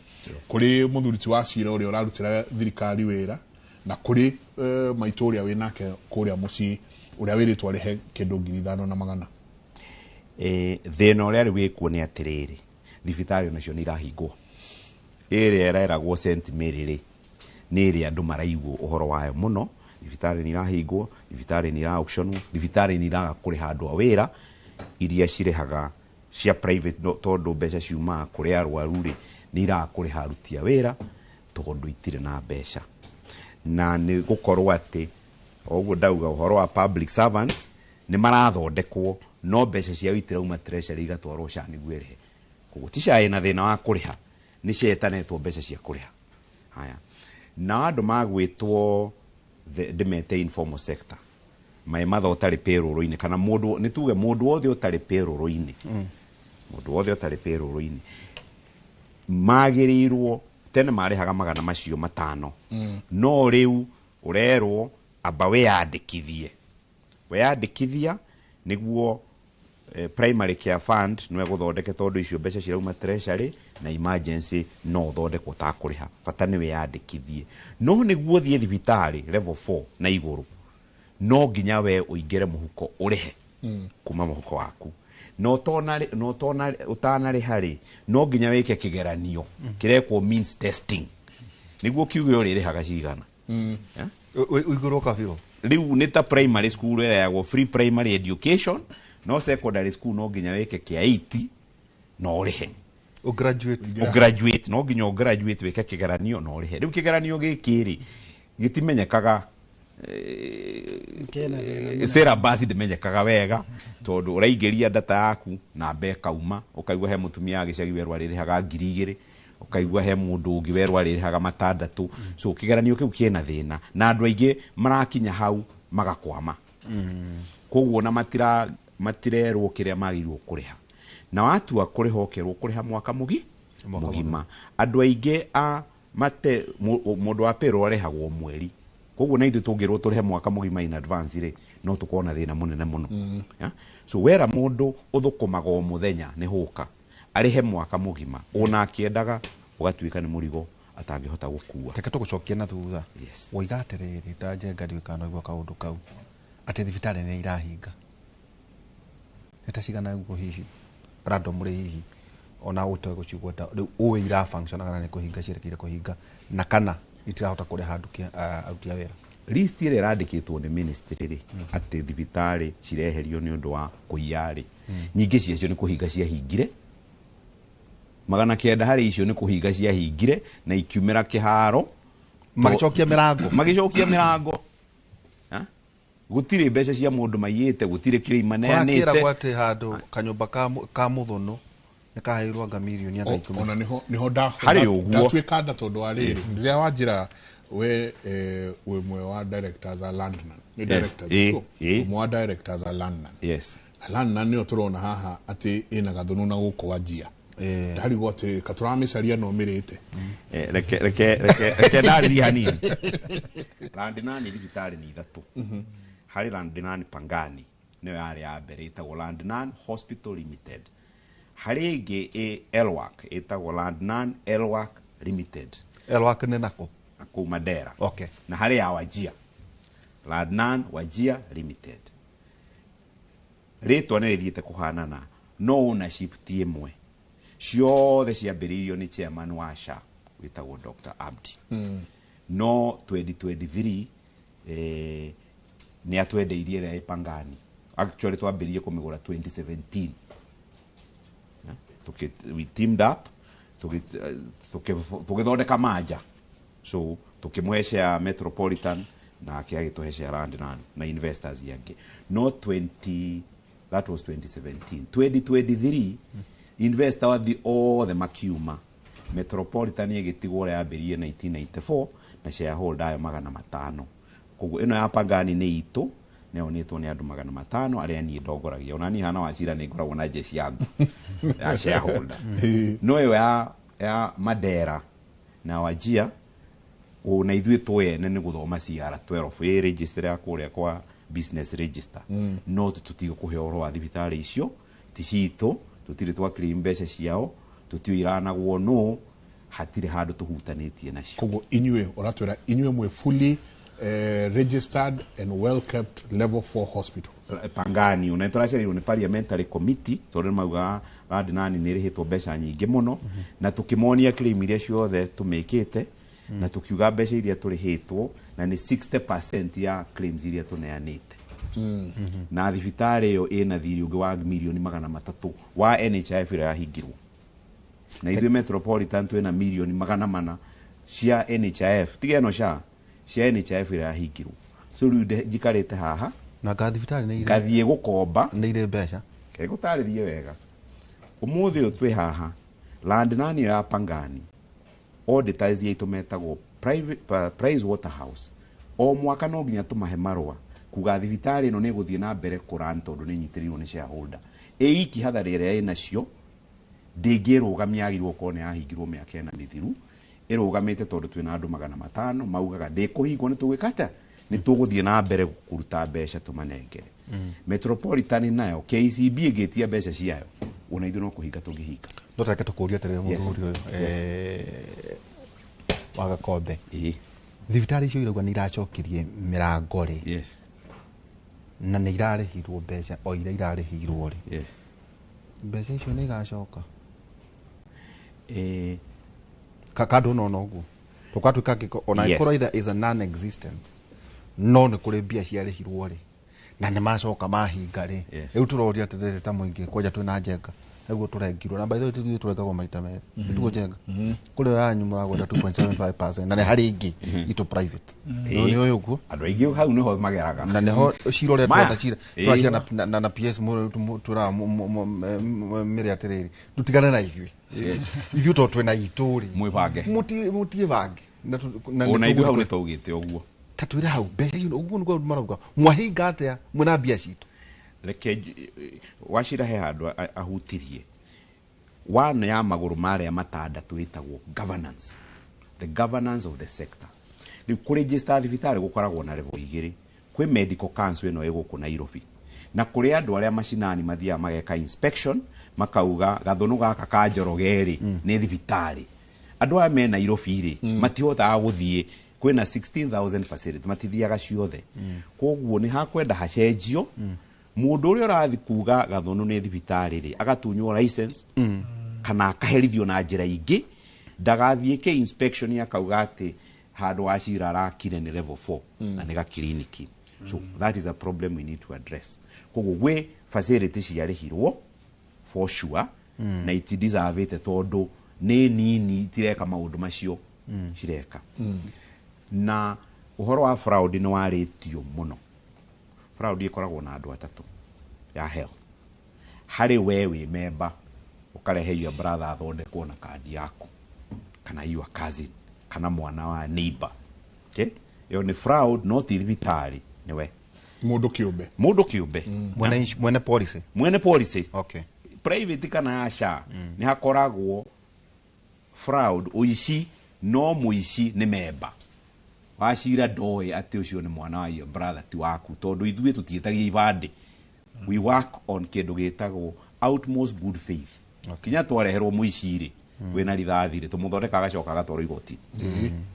kũrĩ mũthuri ti wa cira ũrĩa ũrarutĩra thirikari wĩra, na kũrĩ maitũ ũrĩa wĩnake kũrĩa mũciĩ ũrĩa wĩrĩtwo arĩhe kĩndũ 5,100. Thĩna ũrĩa rĩu wĩkuo nĩ atĩrĩrĩ, thibitarĩ onacio nĩ irahingwo. Ĩrĩa ĩreragwo St Mary rĩ, nĩ ĩrĩa andũ maraigwo ũhoro wayo mũno. Thibitarĩ nĩ irahingwo, thibitarĩ nĩ ira-auctionwo, thibitarĩ nĩ iraga kũrĩha andũ a wĩra iria cirĩhaga cia private, no, tondũ mbeca ciumaga kũrĩ arwaru rĩ, nĩ iraga kũrĩha aruti a wĩra tondũ itirĩ na mbeca. Na nĩ gũkorwo atĩ o ũguo ndauga ũhoro wa public servants nĩ marathondekwo, no mbeca ciao itirauma treasury igatwarwo SHA nĩguo ĩrĩhe. Koguo ti SHA ĩna thĩna wa kũrĩha, nĩ cetanetwo mbeca cia kũrĩha. Haya, na andũ magwĩtwo ndĩmete informal sector, maĩ matha ũtarĩ payroll-inĩ, kana mũndũ, nĩ tuge mũndũ wothe ũtarĩ payroll-inĩ, mũndũ wothe ũtarĩ payroll-inĩ magĩrĩirwo tene marĩhaga 500. No rĩu ũrerwo amba wĩyandĩkithie, weyandĩkithia nĩguo primary care fund no ĩgũthondeke, tondũ icio mbeca cirauma treasury na emergency no ũthondekwo ũtakũrĩha, bata nĩ wĩyandĩkithie. No nĩguo ũthiĩ thibitarĩ level 4 na igũrũ, no nginya we ũingĩre mũhuko ũrĩhe kuma mũhuko waku. Na ũtanarĩha rĩ, no nginya wĩke kĩgeranio kĩrekwo means testing nĩguo kiuge ũrĩrĩhaga cigana. Ũigũrwo kabirũ. Rĩu nĩ ta primary school ĩrĩa free primary education, no secondary school no nginya wĩke kĩa 80 no ũrĩhe. Ũgraduate, no nginya ũgraduate wĩke kĩgeranio no ũrĩhe. Rĩu kĩgeranio gĩkĩ rĩ, gĩtimenyekaga, syllabus ndĩmenyekaga wega, tondũ ũraingĩria data yaku na ĩkauma, ũkaigua he mũtumia wa gĩcagi werwo arĩrĩhaga 2,000, ũkaigua he mũndũ ũngĩ werwo arĩrĩhaga 600. So kĩgeranio kĩu kĩna thĩna, na andũ aingĩ marakinya hau magakwama. Koguo na matirerwo kĩrĩa magĩrĩirwo kũrĩha. Na watua kũrĩha ũkerwo kũrĩha mwaka mũgima. Andũ aingĩ a mate mũndũ wa payroll arĩhagwo mweri. Koguo na ithuĩ tũngĩrwo tũrĩhe mwaka mũgima in advance rĩ, no tũkorwo na thĩna mũnene mũno. So wera mũndũ ũthũkũmaga o mũthenya nĩ hũka, arĩhe mwaka mũgima, ona akĩendaga ũgatuĩka nĩ mũrigo atangĩhota gũkua. Reke tũgũcokie na thutha. Woiga atĩrĩrĩ, ta Njenga ndiũĩ kana ũigua kaũndũ kau, atĩ thibitarĩ nĩ irahinga. Nĩ ta cigana ũguo hihi, randomly hihi, ona ũtegũcigweta, rĩu ũĩ ira function kana nĩ kũhinga cierekeire kũhinga, na kana itirahota kũrĩha aruti a wĩra. List ĩrĩa ĩrandĩkĩtwo nĩ ministry rĩ, atĩ thibitarĩ cireherio nĩ ũndũ wa kũiya rĩ, nyingĩ ciacio nĩ kũhinga ciahingire. 900 harĩ icio nĩ kũhinga ciahingire na ikiumĩra kĩharo. Magĩcokia mĩrango. Magĩcokia mĩrango. Gũtirĩ mbeca cia mũndũ maiyĩte, gũtirĩ kĩrĩa imaneanĩte. Ũrakĩragwo atĩ handũ kanyũmba ka mũthũnũ nĩ kaheirwo anga mirioni anga 10. Ona nĩho Harĩ ũguo. ndatuĩka nda tondũ wa rĩrĩ, rĩrĩa wanjĩra we wĩ ũmwe wa directors a Landman. Nĩ directors ũmwe wa directors a Landman. Na Landman nĩyo tũrona haha atĩ ĩna gathũnũ na gũkũ Wajir. Ndarigwo atĩrĩrĩ, ka tũramĩcaria no mĩrĩte. Reke ndarĩrie hanini. Landman thibitarĩ nĩ ithatũ. Harĩ Landman Pangani, nĩyo yarĩ ya mbere, ĩtagwo Landman Hospital Limited. Harĩ ĩngĩ ĩ Elwak, ĩtagwo Landman Elwak Limited. Elwak nĩ nako? Kũu Mandera. Na harĩ ya Wajir, Landman Wajir Limited. Rĩtwa nĩ rĩthiĩte kũhanana, no ownership ti ĩmwe. Ciothe ciambĩrĩirio nĩ chairman wa SHA wĩtagwo Dr. Abdi. No 2023, nĩ atwendeirie ĩrĩa ĩ Pangani. Actually twambĩrĩirie kũmĩgũra 2017. We teamed up, tũgĩthondeka manja. So tũkĩmũhe share Metropolitan nake agĩtũhe share Landman na investors angĩ. No 20, that was 2017. 2023, investor wathi othe makiuma. Metropolitan ĩgĩtigwo ũrĩa yambĩrĩirie 1994 na shareholder ayo 500. Koguo ĩno ya Pangani nĩ itũ, nĩyonetwo nĩ andũ 500 arĩa niĩ ndongoragia. Ona niĩ hana Wachira nĩ ngoragwo na jeshi yangu ya shareholder. No ĩyo ya Mandera na Wajir, ona ithuĩ twene nĩ gũthoma CR 12 ĩ register ya kũrĩa kwa business register. No tũtiga kũheo ũhoro wa thibitarĩ icio, ti citũ, Tũtirĩ twa claim mbeca ciao, tũtiũiranagwo no hatirĩ handũ tũhutanĩtie nacio. Koguo inyuĩ ũratwĩra inyuĩ mwĩ fully registered and well kept level 4 hospital. Pangani ona tũracereirwo nĩ parliamentary committee tondũ nĩmaugaga Radnani nĩ ĩrĩhĩtwo mbeca nyingĩ mũno, na tũkĩmonia claim iria ciothe tũmĩkĩte, na tũkiuga mbeca iria tũrĩhĩtwo na nĩ 60% ya claims iria tũneanĩte. Na thibitarĩ ĩyo ĩna thirĩ ũngĩ wa mirioni 300 wa NHIF ĩrĩa yahingirwo. Na ithuĩ Metropolitan twĩna mirioni 400 cia NHIF, tiga ĩno cia NHIF ĩrĩa yahingirwo. So rĩu njikarĩte haha na nga thibitarĩ nĩ irĩ ngathiĩ gũkomba nĩ irĩ mbeca. Ngũtarĩrie wega. Ũmũthĩ ũyũ twĩ haha land nani ya Pangani auditors yaitũ metagwo Price Waterhouse o mwaka no nginya tũmahe marũa kuga thibitarĩ ĩno nĩ ĩgũthiĩ na mbere kũran tondũ nĩ ĩnyitĩrĩirwo nĩ shareholder. Ĩ iki hathara ĩrĩa ĩnacio ndĩngĩrũgamia, yagĩrĩirwo gũkorwo nĩ yahingirwo mĩaka 4 mĩthiru, ĩrũgamĩte tondũ twĩna andũ 500 maugaga ndĩkũhingwo, nĩ tũgwĩka atĩa, nĩ tũgũthiĩ na mbere kũruta mbeca tũmanengere. Metropolitan nayo KCB ĩngĩtia mbeca ciayo ona ithuĩ no kũhinga tũngĩhinga. No tareke tũkũrie atĩrĩrĩ mũthuri ũyũ wa Gakombe, thibitarĩ icio irauga nĩ iracokirie mĩrango rĩ, na nĩ irarĩhirwo mbeca o iria irarĩhirwo rĩ, mbeca icio nĩ igacoka? Kando no noguo tũkatuĩka ngĩko ona ĩkorwo either is a non-existence, no nĩ kũrĩ mbia ciarĩhirwo rĩ na nĩ macoka mahinga rĩ. Rĩu tũroria atĩrĩrĩ ta mũingĩ kwanja twĩna njenga nĩguo tũrengirwo na by the way ithuĩ tũrengagwo maita merĩ, nĩtuo njenga kũrĩ yanyu mũragweta 2.75% na nĩ harĩ ingĩ itũ private nĩ ũyũ ũguo andũ aingĩ hau nĩho mageraga na nĩho cira ũrĩa twenda cira tũracira na PS twĩraga mĩrĩ atĩrĩrĩ tũtigane na ithuĩ ithuĩ tondũ twĩna itũ rĩ mwĩbange mũtiĩbange ona ithuĩ hau nĩtwaugĩte ũguo ta twĩre hau mbeca icio ũguo nĩguo marauga mwahinga atĩa mwĩna mbia citũ. Reke wacira he handũ ahutirie one ya magũrũ marĩa matandatũ ĩtagwo governance, the governance of the sector. Rĩu kũregister thibitarĩ gũkoragwo na level igĩrĩ, kwĩ medical council ĩno ĩ gũkũ Nairobi na kũrĩ andũ arĩa macinani mathiaga mageka inspection makauga gathũnũ gaka ka Njoroge rĩ nĩ thibitarĩ. Andũ aya me Nairobi rĩ matihotaga gũthiĩ, kwĩna 16,000 facility matithiaga ciothe, koguo nĩ hakwenda hacenjio. Mũndũ ũrĩa ũrathiĩ kuga gathũnũ nĩ thibitarĩ rĩ agatunywo license kana akaherithio na njĩra ingĩ, ndagathiĩ ke inspection akauga atĩ handũ wa cira arakire nĩ level 4 na nĩ gakiriniki. So that is a problem we need to address. Koguo gwĩ facility ciarĩhirwo for sure na itideservĩte tondũ nĩ nini itireka maũndũ macio cireka. Na ũhoro wa fraud nĩ warĩtio mũno. Fraud ĩkoragwo na andũ atatũ ya health. Harĩ we wĩ member ũkarehe your brother athondekwo na kandi yaku kana your cousin kana mwana wa neighbor. Okay? Ĩyo nĩ fraud no ti thibitarĩ nĩwe. Mũndũ kĩũmbe. Mũndũ kĩũmbe. Mwene policy. Mwene policy. Okay. Private kana ya SHA nĩ hakoragwo fraud ũici, no mũici nĩ member. Wacira ndoĩ atĩ ũcio nĩ mwana wa your brother ti waku tondũ ithuĩ tũtiĩtagia ibandĩ. We work on kĩndũ gĩtagwo utmost good faith. Kinya twareherwo mũici rĩ wĩna rithathi rĩ tũmũthondeka agacoka agatwarwo igoti.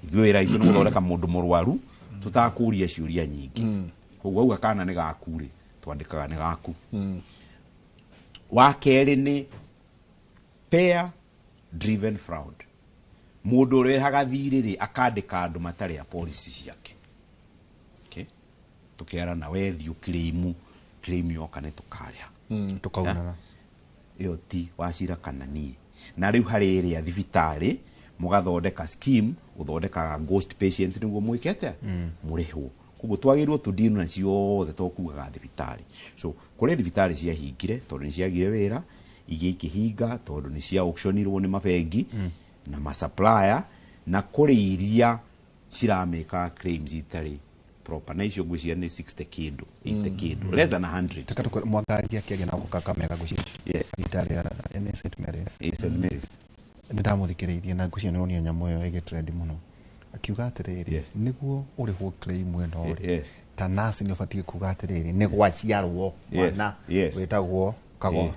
Ithuĩ wĩra witũ nĩ gũthondeka mũndũ mũrwaru tũtakũria ciũria nyingĩ. Koguo auga kana nĩ gaku rĩ twandĩkaga nĩ gaku. Wa kerĩ nĩ pair driven fraud. Mũndũ ũrehaga thirĩ rĩ akandĩka andũ matarĩ a policy ciake. Okay? Tũkerana we thiĩ ũclaim, claim yoka nĩ tũkarĩha. Tũkaunana. Ĩyo ti wacira kana niĩ. Na rĩu harĩ ĩrĩa thibitarĩ mũgathondeka scheme, ũthondekaga ghost patient nĩguo mwĩke atĩa? Mũrĩhwo. Koguo twagĩrĩirwo tũdeal na ciothe to kugaga thibitarĩ. So kũrĩ thibitarĩ ciahingire tondũ nĩ ciagire wĩra, ingĩ ikĩhinga tondũ nĩ cia auctionirwo nĩ mabengi na masupplier, na kũrĩ iria ciramĩka claims itarĩ proper na icio ngwĩciria nĩ 60 kĩndũ, 80 kĩndũ, less than 100. Reke tũkore Mwangangi akĩaria na gũkũ Kakamega ngwĩciria. Thibitarĩ ya nĩ St Mary's. St Mary's. Nĩ ndamũthikĩrĩirie na ngwĩciria nĩ ronire nyamũ ĩyo ĩgĩtrend mũno. Akiuga atĩrĩrĩ, nĩguo ũrĩhwo claim ĩno rĩ, ta nurse nĩ ũbatiĩ kuga atĩrĩrĩ, nĩ gwaciarwo mwana wĩtagwo kago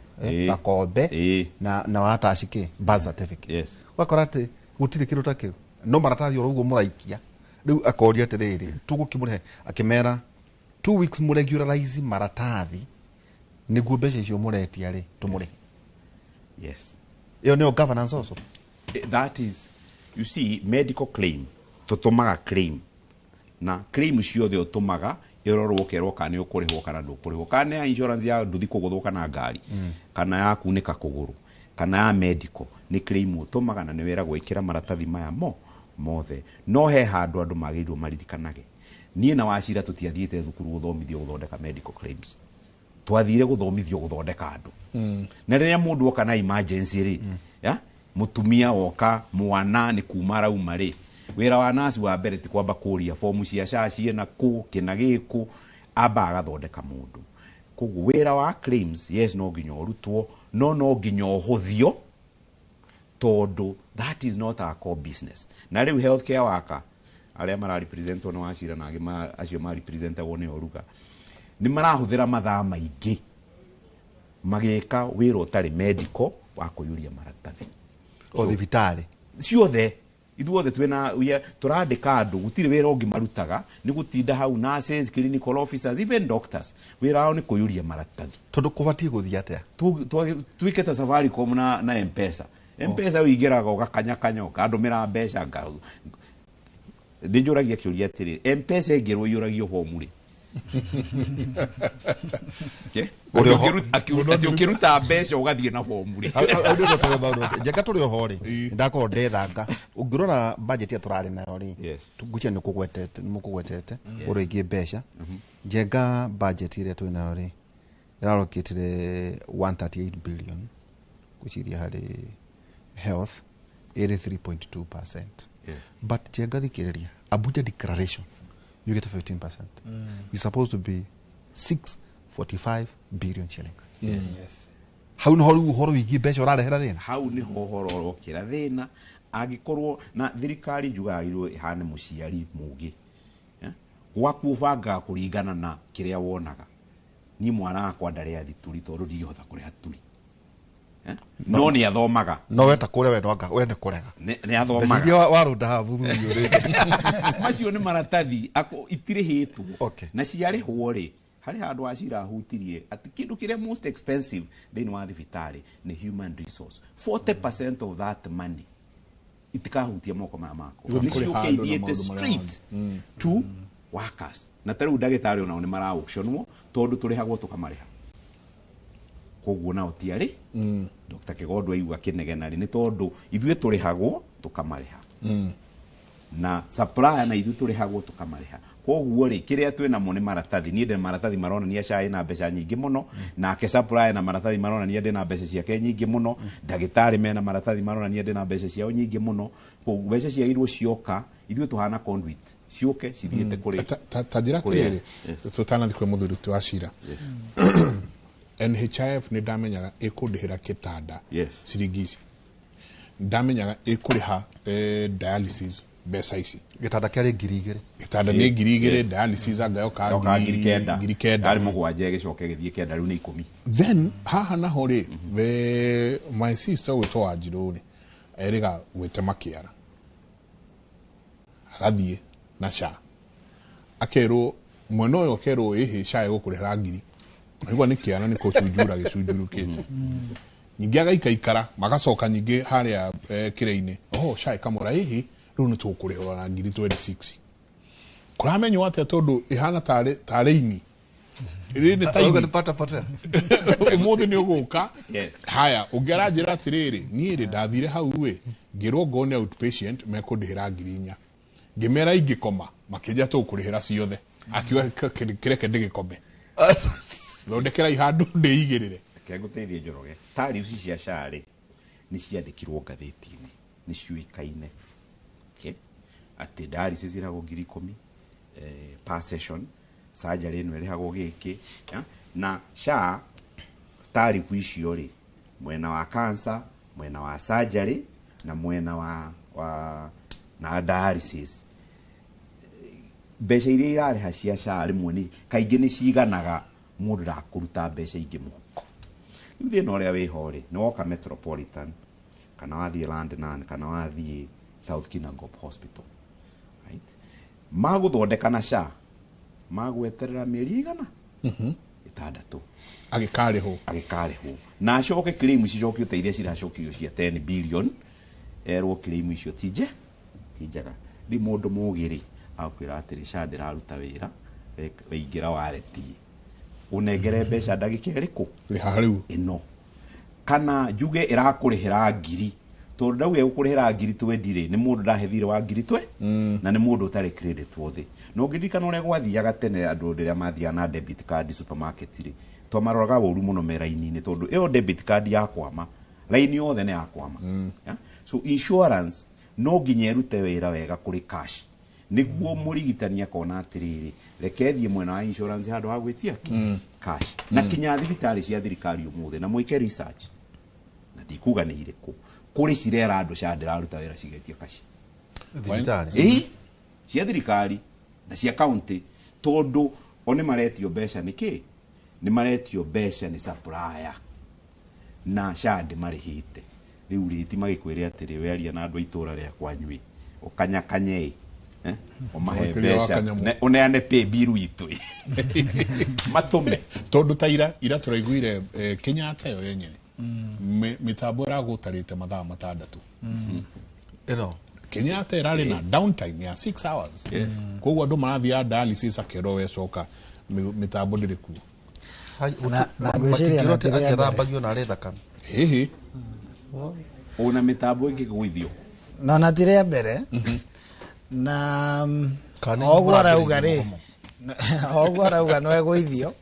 gakombe na na attach ki birth certificate. Yes. Wakora ati gutire kindu ta kiu no maratathi oro uguo muraikia riu akoria atiriri tugukimurihe akimera 2 weeks muregularize maratathi niguo mbeca icio muretia ri tumurihe. Yes. Iyo nio governance also. That is, you see, medical claim tutumaga claim na claim ciothe utumaga irorwo ukerwo kana ni ukurihwo kana ndukurihwo, kana ya insurance ya nduthi kuguthwo kana ngari kana ya kunika kuguru kana ya medical ni claim utumaga na ni weragwo ikira maratathi maya mo mothe. No he handu andu magĩrĩirwo maririkanage niĩ na Wachira tutiathiĩte thukuru gũthomithio gũthondeka medical claims, twathire gũthomithio gũthondeka andũ. Na rĩrĩa mũndũ oka na emergency rĩ, ya mũtumia woka mwana nĩ kuma arauma rĩ, wĩra wa nurse wa mbere ti kwamba kũria fomu cia SHA ciĩna kũ kĩna gĩkũ, amba agathondeka mũndũ. Koguo wĩra wa claims, yes, no nginya ũrutwo, no no nginya ũhũthio tondũ that is not our core business. Na rĩu healthcare worker arĩa mararepresentwo nĩ Wachira na angĩ acio marepresentagwo nĩ Oruga nĩ marahũthĩra mathaa maingĩ magĩka wĩra ũtarĩ medical wa kũiyũria maratathi o thibitarĩ ciothe. Ithuothe twina turandika andu gutiri wira ungi marutaga ni gutinda hau, nurses, clinical officers, even doctors, wira wao ni kuyuria maratathi. Tondu kubatie guthii atia twike ta Safaricom na M-Pesa. M-Pesa uingiraga ugakanyakanya ukandumira mbeca nga ndinjuragia kiuria atiri, M-Pesa ingirwo iyuragio bomu ri? Okay, ati ukiruta mbeca ugathie na bomu ri. Njega turi oho ri ndakorwo ndethanga ungirora budget ya turari nayo ri ngucia ni kugwetete ni mukugwetete uri mbeca. Njenga budget iria twi nayo ri irarokitire 138 billion kuciria hari health 83.2%. But njenga thikiriria Abuja declaration you get 15%. You're supposed to be 645 billion shillings. Yes. Yes. Hau no horo horo wigi mbeca urarehera thina. Hau ni ho horo urokira thina angikorwo na thirikari njugagirwo ihane muciari mugi. Gwaku ubanga kuringana na kiria wonaga. Ni mwana wakwa ndari athituri tondu ndingihota kuriha turi. No ni athomaga. No weta kuria wendwanga wende kurega. Ni athomaga. Mbeca warunda ha buthuri uri. Macio ni maratathi itirihitwo. Na ciarihwo ri hari handu Wachira ahutirie ati kindu kiria most expensive thiini wa thibitari ni human resource. 40% of that money itikahutia moko maya mako. Ni ciuke ithiite straight to workers. Na ta riu ndagitari onao ni mara auctionwo tondu turihagwo tukamariha. Koguo nao ti ari Dr. Kigondu aigua kinegena ri ni tondu ithuĩ turihagwo tukamariha na supplier na ithuĩ turihagwo tukamariha. Koguo ri kiria twi namo ni maratathi. Ni ndĩ maratathi maronania SHA ina mbeca nyingĩ mũno, nake supplier na maratathi maronania ndĩ na mbeca ciake nyingĩ mũno, ndagĩtarĩ mena maratathi maronania ndĩ na mbeca ciao nyingĩ mũno. Koguo mbeca ciagĩrĩirwo cioka ithuĩ tuhana conduit ciũke cithiĩte kũrĩ ta njĩra atĩrĩrĩ tũtanathiĩ kwĩ mũthuri ti Wachira. NHIF ni ndamenyaga ikundihira kitanda ciringi ici, ndamenyaga ikuriha dialysis mbeca ici. Gitanda kiari 2,000. Gitanda ni 2,000, dialysis anga yoka 9,000. 9,000 7 gicoke githie 9 riu ni 10. Then haha naho ri my sister witwo Wanjiru ri eriga gwitema kiara agathie na SHA akerwo mwena uyu akerwo ihi SHA igukurihira 1,000. Niguo ni kiana ni kucunjura gicunjurukite. Nyingi agaikaikara magacoka nyingi haria kireini oho SHA ikamura ihi riu ni tukurihwo na 26,000. Kuramenywo atia tondu ihana tare ini iri ni taini pata pata umuthi ni uguka. Haya ungiaranjira atiriri nie ri ndathire hau we ngirwo ngone outpatient mekundihira 4,000 ngimera ingikoma makija tukurihira ciothe akiuga kireke ndigikome thondekera ihandu ndiigirire. Reke nguteithie Njoroge. Tariffs cia SHA rĩ nĩ ciandĩkirwo ngathĩti-inĩ, nĩ ciũĩkaine. Okay, atĩ dialysis ĩrĩhagwo 10,000 per session, surgery ĩno ĩrĩhagwo gĩkĩ, na SHA tariff icio rĩ mwena wa cancer, mwena wa surgery na mwena wa na dialysis. Mbeca iria irarĩha cia SHA rĩmwe nĩ kaingĩ nĩ ciganaga mũndũ ndakũruta mbeca ingĩ mũhuko. Rĩu thĩna ũrĩa wĩho rĩ, nĩ woka Metropolitan kana wathiĩ Landnan kana wathiĩ South Kinangop Hospital, right? Magũthondeka na SHA magweterera mĩeri igana 6 Agĩkarĩhwo. Agĩkarĩhwo na acoke claim cicokio ta iria ciracokio cia 10 billion, erwo claim icio ti njega. Rĩu mũndũ mũgĩ rĩ, akwĩra atĩrĩ, SHA ndĩraruta wĩra, waingĩra wareti ũnengere mbeca ndagĩka ĩrĩkũ? Rĩha rĩu. Ĩno kana njuge ĩrakũrĩhĩra ngiri, tondũ ndauga ĩgũkũrĩhĩra ngiri 20 rĩ, nĩ mũndũ ndahe thirĩ wa ngiri twe na nĩ mũndũ ũtarĩ credit worthy. Na ũngĩririkana ũrĩa gwathiaga tene, andũ rĩrĩa mathiaga na debit card supermarket rĩ, twamaroraga ũru mũno me raini-inĩ, tondũ ĩyo debit card yakwama, raini yothe nĩ yakwama. Yeah? So insurance no nginya ĩrute wĩra wega kũrĩ cash, nĩguo mũrigitani akona atĩrĩrĩ, reke thiĩ mwena wa insurance handũ ha gwĩtia kĩ cash. Na kinya thibitarĩ cia thirikari ũmũthĩ, na mwĩke research, na ndikuga nĩ irĩkũ, kũrĩ cirera andũ SHA ndĩraruta wĩra, cigetia cash. Thibitarĩ? Ĩĩ, cia thirikari na cia county, tondũ o nĩ maretio mbeca. Nĩ kĩ nĩ maretio mbeca? Nĩ supplier, na SHA ndĩmarĩhĩte. Rĩu rĩ, ti magĩkwĩre atĩrĩ, wearia na andũ a itũra rĩa kwanyu ĩ, ũkanyakanye ĩ, eh, ũmahe Ũkĩrĩa wa mbeca. kanyamũ. Ũneane pay bill itũ ĩ. Matũme. Tondũ ta ira tũraiguire Kenyatta ĩyo yenyewe, mĩtambo ĩragũtarĩte mathaa 6. Ĩno Kenyatta ĩrarĩ na downtime ya 6 hours. Koguo andũ marathiaga dialysis, akerwo wecoka, mĩtambo ndĩrĩ kuo. Na ngwĩciria matingĩrwo na atĩ ti rĩa mbere. Angĩthambagio na arĩ thakame. Hihi. Ona mĩtambo ĩngĩgũithio. No na ti rĩa mbere na Kana nĩ o ũguo arauga rĩ, mũrangĩrĩrio. O ũguo arauga no egũithio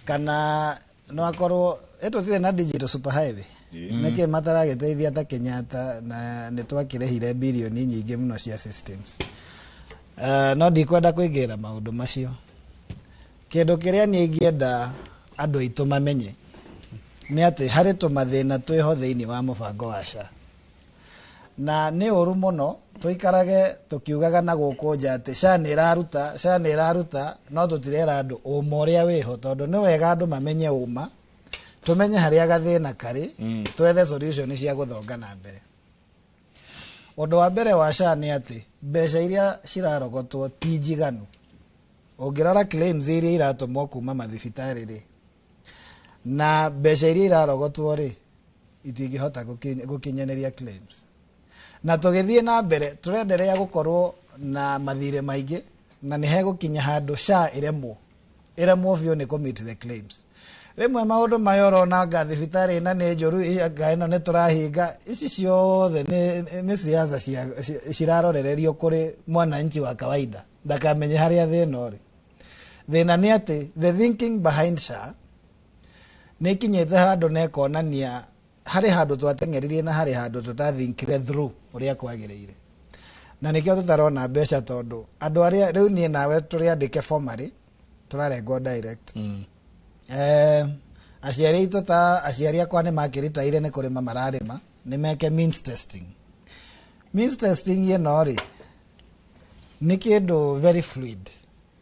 kana no akorwo ĩtũtirĩ na digital super highway, nĩkĩ mataragĩteithia ta Kenyatta, na nĩ twakĩrĩhire birioni nyingĩ mũno cia systems. No ndikwenda kũingĩra maũndũ macio. Kĩndũ kĩrĩa niĩ ingĩenda andũ aitũ mamenye nĩ atĩ harĩ tũmathĩna twĩho thĩinĩ wa mũbango wa SHA, na nĩ ũru mũno tũikarage tũkiugaga na gũkũ nja atĩ SHA nĩ ĩraruta, SHA nĩ ĩraruta, no tũtirera andũ ũma ũrĩa wĩho, tondũ nĩ wega andũ mamenye ũma, tũmenye harĩa gathĩna karĩ, twethe solution cia gũthonga na mbere. Ũndũ wa mbere wa SHA nĩ atĩ mbeca iria cirarogotwo ti njiganu. Ũngĩrora claims iria iratũmwo kuma mathibitarĩ rĩ, na mbeca iria irarogotwo rĩ, itingĩhota gũkinyanĩria claims. Na tũgĩthiĩ na mbere, tũrenderea gũkorwo na mathirĩ maingĩ, na nĩ hegũkinya handũ SHA ĩremwo biũ nĩ kũ the claims. Rĩmwe maũndũ maya ũrona anga thibitarĩ ĩna nĩ njũru, anga ĩno nĩ tũrahinga, ici ciothe nĩ siasa cirarorererio kũrĩ mwananchi wa kawaida ndakamenye harĩa thĩna ũrĩ. Thĩna nĩ atĩ the thinking behind SHA nĩ ikinyĩte handũ na ĩkonania harĩ handũ twateng'eririe na harĩ handũ tũtathinkire through ũrĩa kwagĩrĩire, na nĩkĩo tũtarona mbeca, tondũ andũ arĩa rĩu niĩ nawe tũrĩ andĩke formally tũrarengwo direct. Aciari aitũ, ta aciari akwa, nĩ makĩritaire, nĩ kũrĩma mararĩma, nĩ meke means testing. Means testing ĩno rĩ, nĩ kĩndũ very fluid,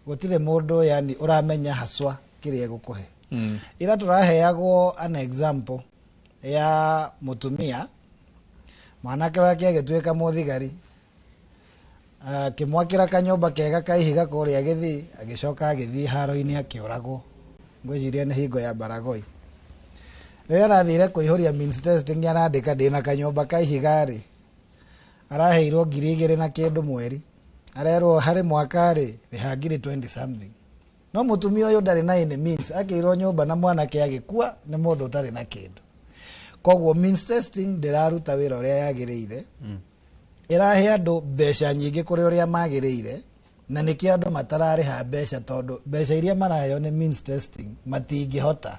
gũtirĩ mũndũ yani ũramenya haswa kĩrĩa egũkũhe. Ira tũraheagwo an example ya mũtumia, mwanake wake agĩtuĩka mũthigari, akĩmwakĩra kanyũmba kega ka ihiga kũrĩa gĩthii, agĩcoka agĩthiĩ haro-inĩ akĩũragwo, ngwĩciria nĩ hingo ya Baragoi. Rĩrĩa arathire kũihũria means testing, arandĩka ndĩna kanyũmba ka ihiga rĩ, araheirwo 2,000 na kĩndũ mweri, arerwo harĩ mwaka rĩ, rĩha ngiri 20 something. No mũtumia ũyũ ndarĩ na any means, akĩirwo nyũmba na mwanake agĩkua, nĩ mũndũ ũtarĩ na kĩndũ. Koguo means testing ndĩraruta wĩra ũrĩa yagĩrĩire, ĩrahe andũ mbeca nyingĩ kũrĩ ũrĩa magĩrĩire, na nĩkĩo andũ matararĩha mbeca, tondũ mbeca iria maraheo nĩ means testing matingĩhota.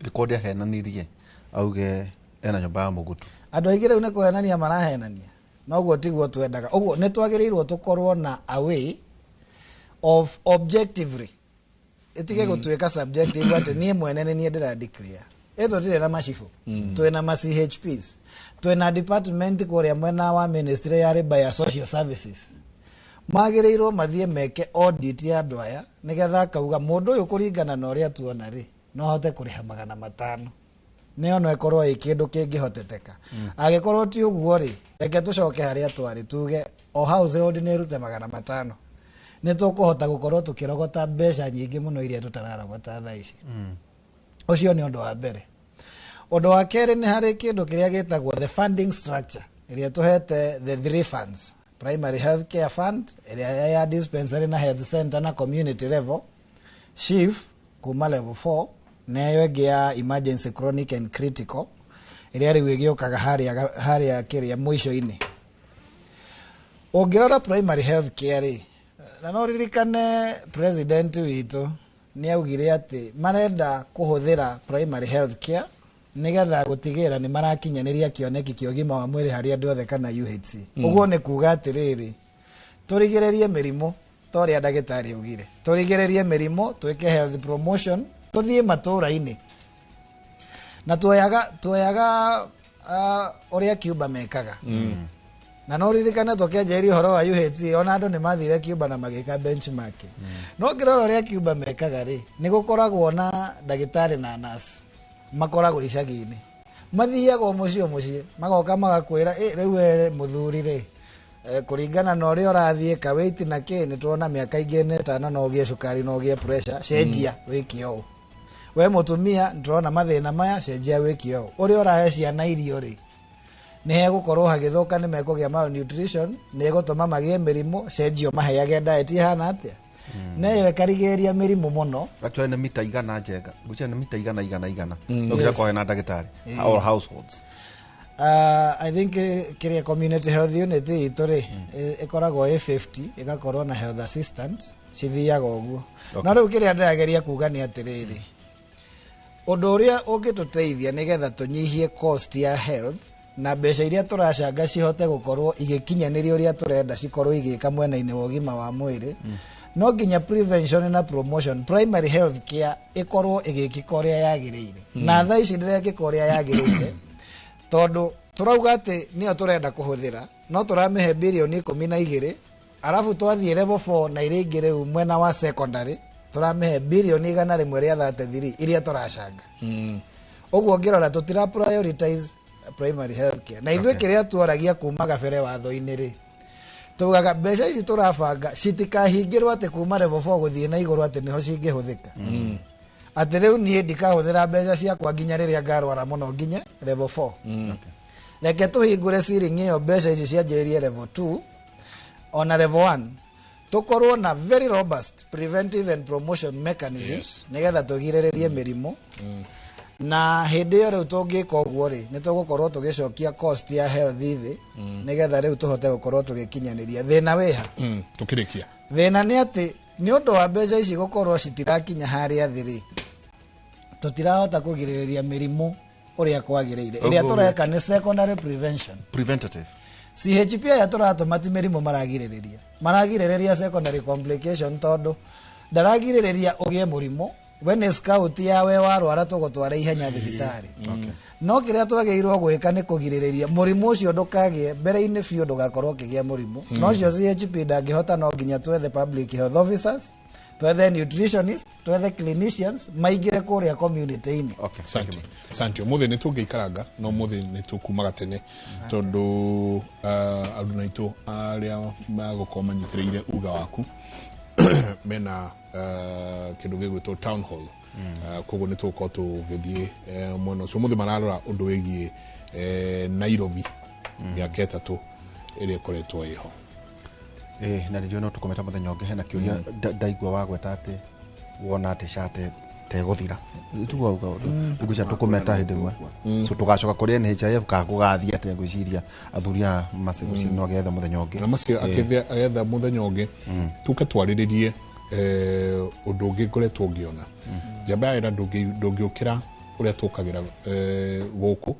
Rĩkondi ahenanirie auge ena nyũmba ya mũgutu. Andũ aingĩ rĩu nĩ kũhenania marahenania, noguo tiguo twendaga. Ũguo nĩ twagĩrĩirwo tũkorwo na a way of objectively, ĩtige gũtuĩka subjective atĩ niĩ mwene nĩ niĩ ndĩra declare. Ĩ tũtirĩ na macibũ, twĩna ma CHPs, twĩna department kũrĩa mwena wa ministry ya labour ya social services, magĩrĩirwo mathiĩ meke audit ya andũ aya, nĩgetha akauga mũndũ ũyũ kũringana na ũrĩa tuona rĩ, no ahote kũrĩha 500. Nĩyo no ĩkorwo ĩ kĩndũ kĩngĩhoteteka. Angĩkorwo ti ũguo rĩ, reke tũcoke harĩa twarĩ, tuge o household nĩ ĩrute 500, nĩ tũkũhota gũkorwo tũkĩrogota mbeca nyingĩ mũno iria tũtararogota thaa ici. Ũcio nĩ ũndũ wa mbere. Ũndũ wa kerĩ, nĩ harĩ kĩndũ kĩrĩa gĩtagwo the funding structure ĩrĩa tũhete the three funds: primary health care fund ĩrĩa ya dispensary na health center na community level, SHIF kuma level 4, na ĩyo ĩngĩ ya emergency, chronic and critical ĩrĩa rĩu ĩgĩũkaga harĩa kĩrĩa mũico-inĩ. Ũngĩrora primary health care rĩ, na no ririkane president witũ nĩ augire atĩ marenda kũhũthĩra primary health care nĩgetha gũtigĩrĩra nĩ marakinyanĩria kĩoneki kĩa ũgima wa mwĩrĩ harĩ andũ othe kana UHC. Ũguo nĩ kuga atĩrĩrĩ, tũrigĩrĩrie mĩrimũ ta ũrĩa ndagĩtarĩ augire, tũrigĩrĩrie mĩrimũ, twĩke health promotion, tũthiĩ matũũra-inĩ na tuoyaga ũrĩa Cuba mekaga. Na no ririkane tũkĩanjĩrĩria ũhoro wa UHC, ona andũ nĩ mathire Cuba na magĩka benchmarking. No ngĩrora ũrĩa Cuba mekaga rĩ, nĩ gũkoragwo na ndagĩtarĩ na nurse makoragwo icagi-inĩ, mathiaga o mũciĩ o mũciĩ, magoka magakwĩra, "Ĩ, rĩu we mũthuri rĩ, kũringana na ũrĩa ũrathiĩ kawĩiti na kĩ, nĩ tuona mĩaka ingĩ na ĩtano no ũgĩe cukari, no ũgĩe pressure, cenjia wĩke ũũ. We mũtumia, nĩtũrona mathĩna maya, cenjia wĩke ũũ. Ũrĩa ũrahe ciana irio rĩ, nĩ hegũkorwo hagĩthũka, nĩ mekũgĩa malnutrition, nĩ ĩgũtũma magĩe mĩrimũ, cenjio maheage diet ĩhana atĩa." Na ĩyo ĩkarigĩrĩria mĩrimũ mũno. Actually nĩ mita igana njenga ngwĩciria nĩ mita igana igana igana no nginya korwo na ndagĩtarĩ all households. I think kĩrĩa community health unit itũ rĩ, ĩkoragwo ĩ 50, ĩgakorwo na health assistant cithiaga ũguo. No rĩu kĩrĩa ndĩrageria kuga nĩ atĩrĩrĩ, ũndũ ũrĩa ũngĩtũteithia nĩgetha tũnyihie cost ya health na mbeca iria tũracanga cihote gũkorwo igĩkinyanĩria ũrĩa tũrenda cikorwo igĩka mwena-inĩ wa ũgima wa mwĩrĩ, no nginya prevention na promotion, primary health care ĩkorwo ĩgĩkĩka ũrĩa yagĩrĩire. Na thaa ici ndĩrekĩka ũrĩa yagĩrĩire, tondũ tũrauga atĩ nĩyo tũrenda kũhũthĩra, no tũramĩhe birioni 12, arabu twathiĩ level 4 na iria ingĩ rĩu mwena wa secondary tũramĩhe birioni 133 iria tũracanga. Ũguo ngĩrora tũtira prioritize primary health care. Na ithuĩ kĩrĩa tuoragia kuma gabere watho-inĩ rĩ, tugaga mbeca ici tũrabanga citikahingĩrwo atĩ kuma level 4 gũthiĩ na igũrũ atĩ nĩho cingĩhũthĩka, atĩ rĩu niĩ ndikahũthĩra mbeca ciakwa nginya rĩrĩa ngarwara mũno nginya level 4. Reke tũhingũre ceiling ĩyo, mbeca ici cianjĩrĩrie level 2 ona level 1, tũkorwo na very robust preventive and promotion mechanisms nĩgetha tũgirĩrĩrie mĩrimũ. Na hĩndĩ ĩyo rĩu tũngĩka ũguo rĩ, nĩ tũgũkorwo tũgĩcokia cost ya health thĩ, nĩgetha rĩu tũhote gũkorwo tũgĩkinyanĩria. Thĩna wĩha? Tukĩrĩkia. Thĩna nĩ atĩ nĩ ũndũ wa mbeca ici gũkorwo citirakinya harĩa thĩ rĩ, tũtirahota kũgirĩrĩria mĩrimũ ũrĩa kwagĩrĩire. Ĩrĩa Ũguo tũreka nĩ secondary prevention. Preventative. CHP aya tũratũma ti mĩrimũ maragirĩrĩria, maragirĩrĩria secondary complication, tondũ ndaragirĩrĩria ũgĩe mũrimũ, we nĩ scout ya we warwara tũgũtwara ihenya thibitarĩ. No kĩrĩa twagĩrĩirwo gwĩka nĩ kũgirĩrĩria mũrimũ ũcio ndũkagĩe mbere-inĩ biũ, ndũgakorwo ũkĩgĩa mũrimũ. No ũcio CHP ndangĩhota, no nginya twethe public health officers, twethe nutritionist, twethe clinicians maingĩre kũrĩa community-inĩ. Okay. Asante, asante. Ũmũthĩ nĩ tũngĩikaranga, no ũmũthĩ nĩ tũkumaga tene tondũ aruna aitũ arĩa magũkorwo manyitĩrĩire uga waku mena kĩndũ gĩgwĩtwo town hall. Koguo nĩ tũgũkorwo tũgĩthiĩ mwena ũcio. Ũmũthĩ mararora ũndũ wĩgiĩ Nairobi mĩaka 3 ĩrĩa ĩkoretwo ĩho. Ĩ, na nĩnjũĩ no tũkometa mũthenya ũngĩ. Hena kĩũria ndaigua wagweta atĩ wona atĩ SHA tegũthira tiguo ngwĩciria tũkũmeta hĩndĩ ĩmwe, so tũgacoka kũrĩ NHIF kana gũgathiĩ atĩa. Ngwĩciria athuri aya macegũcia no agetha mũthenya ũngĩ. Na macio agetha mũthenya ũngĩ tuke twarĩrĩrie ũndũ ũngĩ ngoretwo ngĩona njamba ya wĩra. Ndũngĩũkĩra ũrĩa tũkagĩra gũkũ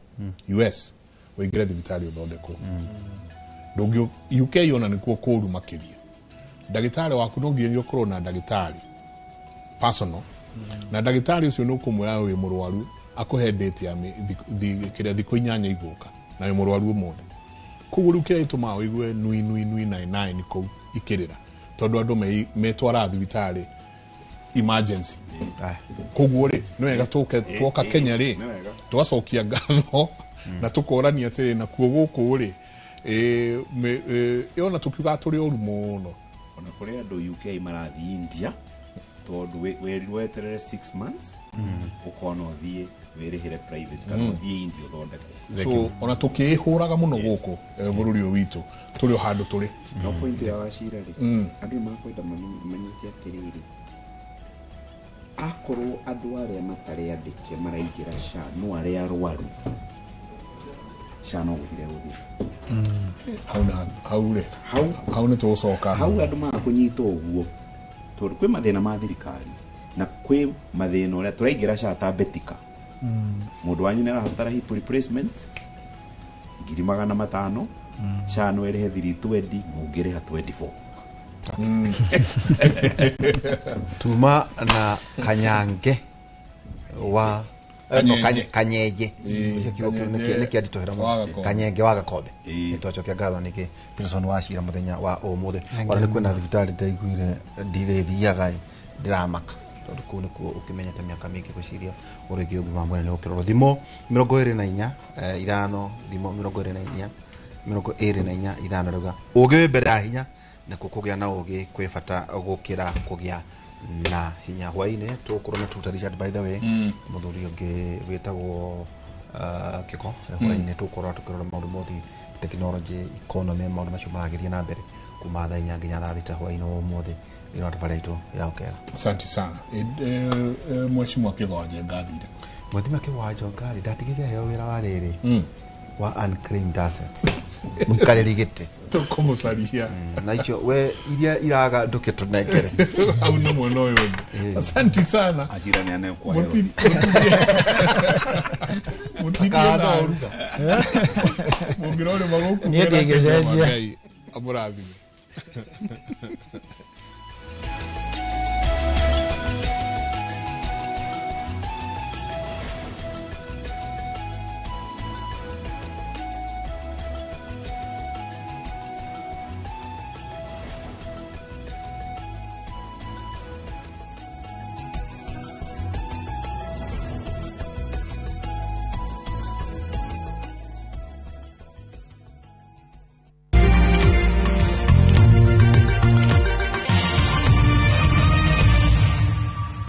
US ũingĩre thibitarĩ ũthondekwo. UK ona nĩkuo kũũru makĩria. Ndagĩtarĩ waku no nginya ũkorwo na ndagĩtarĩ personal, na ndagĩtarĩ ũcio nĩ ũkũmwĩra wĩ mũrwaru, akũhe date ya kĩrĩa thikũ 8 igũka, na wĩ mũrwaru ũmũthĩ. Koguo rĩu kĩrĩa gĩtũmaga ũigue nui nui nui nine nine kũu ikĩrĩra, tondũ andũ metwaraga thibitarĩ emergency. Koguo rĩ nĩ wega tũke twoka Kenya rĩ tũgacokia ngatho na tũkorania atĩrĩ nakuo gũkũ rĩ ona tũkiuga tũrĩ ũru mũno. Ona kũrĩ andũ UK marathiĩ India tondũ werirwo weterere 6 months ũkona ũthiĩ wĩrĩhĩre private kana ũthiĩ India ũthondekwo. So ona tũkĩhũraga mũno gũkũ bũrũri ũyũ witũ tũrĩ o handũ tũrĩ. No point ya Wachira rĩ, andũ nĩ makwenda manyite atĩrĩrĩ, akorwo andũ arĩa matarĩ andĩke maraingĩra SHA no arĩa arwaru SHA no gũthire gũthira. Hau rĩ hau nĩ tũgũcoka hau andũ magakũnyita ũguo tondũ kwĩ mathĩna ma thirikari na kwĩ mathĩna ũrĩa tũraingĩra SHA ta betika. Mũndũ wanyu nĩ arabatara hip replacement 500,000 SHA no ĩrĩhe 320 mũngĩrĩha 24. Tuma na Kanyange wa Kanyenje nĩkĩanditohera mũno Kanyenge wa Gakombe nĩtwacokia ngatho nĩkĩ Peterson Wachira mũthenya wa ũmũthĩ. Ona nĩ kwĩna thibitarĩ ndaiguire ndirĩthiaga ndĩramaka tondũ kũu nĩkuo ũkĩmenyete mĩaka mĩingĩ gwĩciria ũrĩngĩ ũgima wa mwĩrĩ nĩ ũkĩrorwo. Thimũ 24 5 thimũ 24 24 5 rauga ũgĩ wĩ mbere ya hinya nakuo kũgĩa na ũgĩ kwĩ bata gũkĩra kũgĩa na hinya. Hwaĩ-inĩ tũgũkorwo na Tuta Richard by the way mũthuri ũngĩ wĩtagwo Kĩko. Hwaĩ-inĩ tũgũkorwo tũkĩrora maũndũ mothe technology economy maũndũ macio maragĩthiĩ na mbere kuma thaa 4 nginya thaa 6 hwaĩ-inĩ wa ũmũthĩ. Ĩno tabarĩra itũ ya Ũkera. Asante sana. Mheshimiwa Kĩgwanja ngathire. Mheshimiwa Kĩgwanja ngari ndatigire heo wĩra wa rĩrĩ wa unclaimed assets mũikarĩri gĩtĩ tũkũmũcaria na icio we iria iraga ndũkĩtũnengere hau nĩ mwena ũyũ ũngĩ. Asante sana. Ajira nĩ anekwa mũtithie na mũngĩrore magũkũ Niĩ ndingĩcenjia. Amũrathime.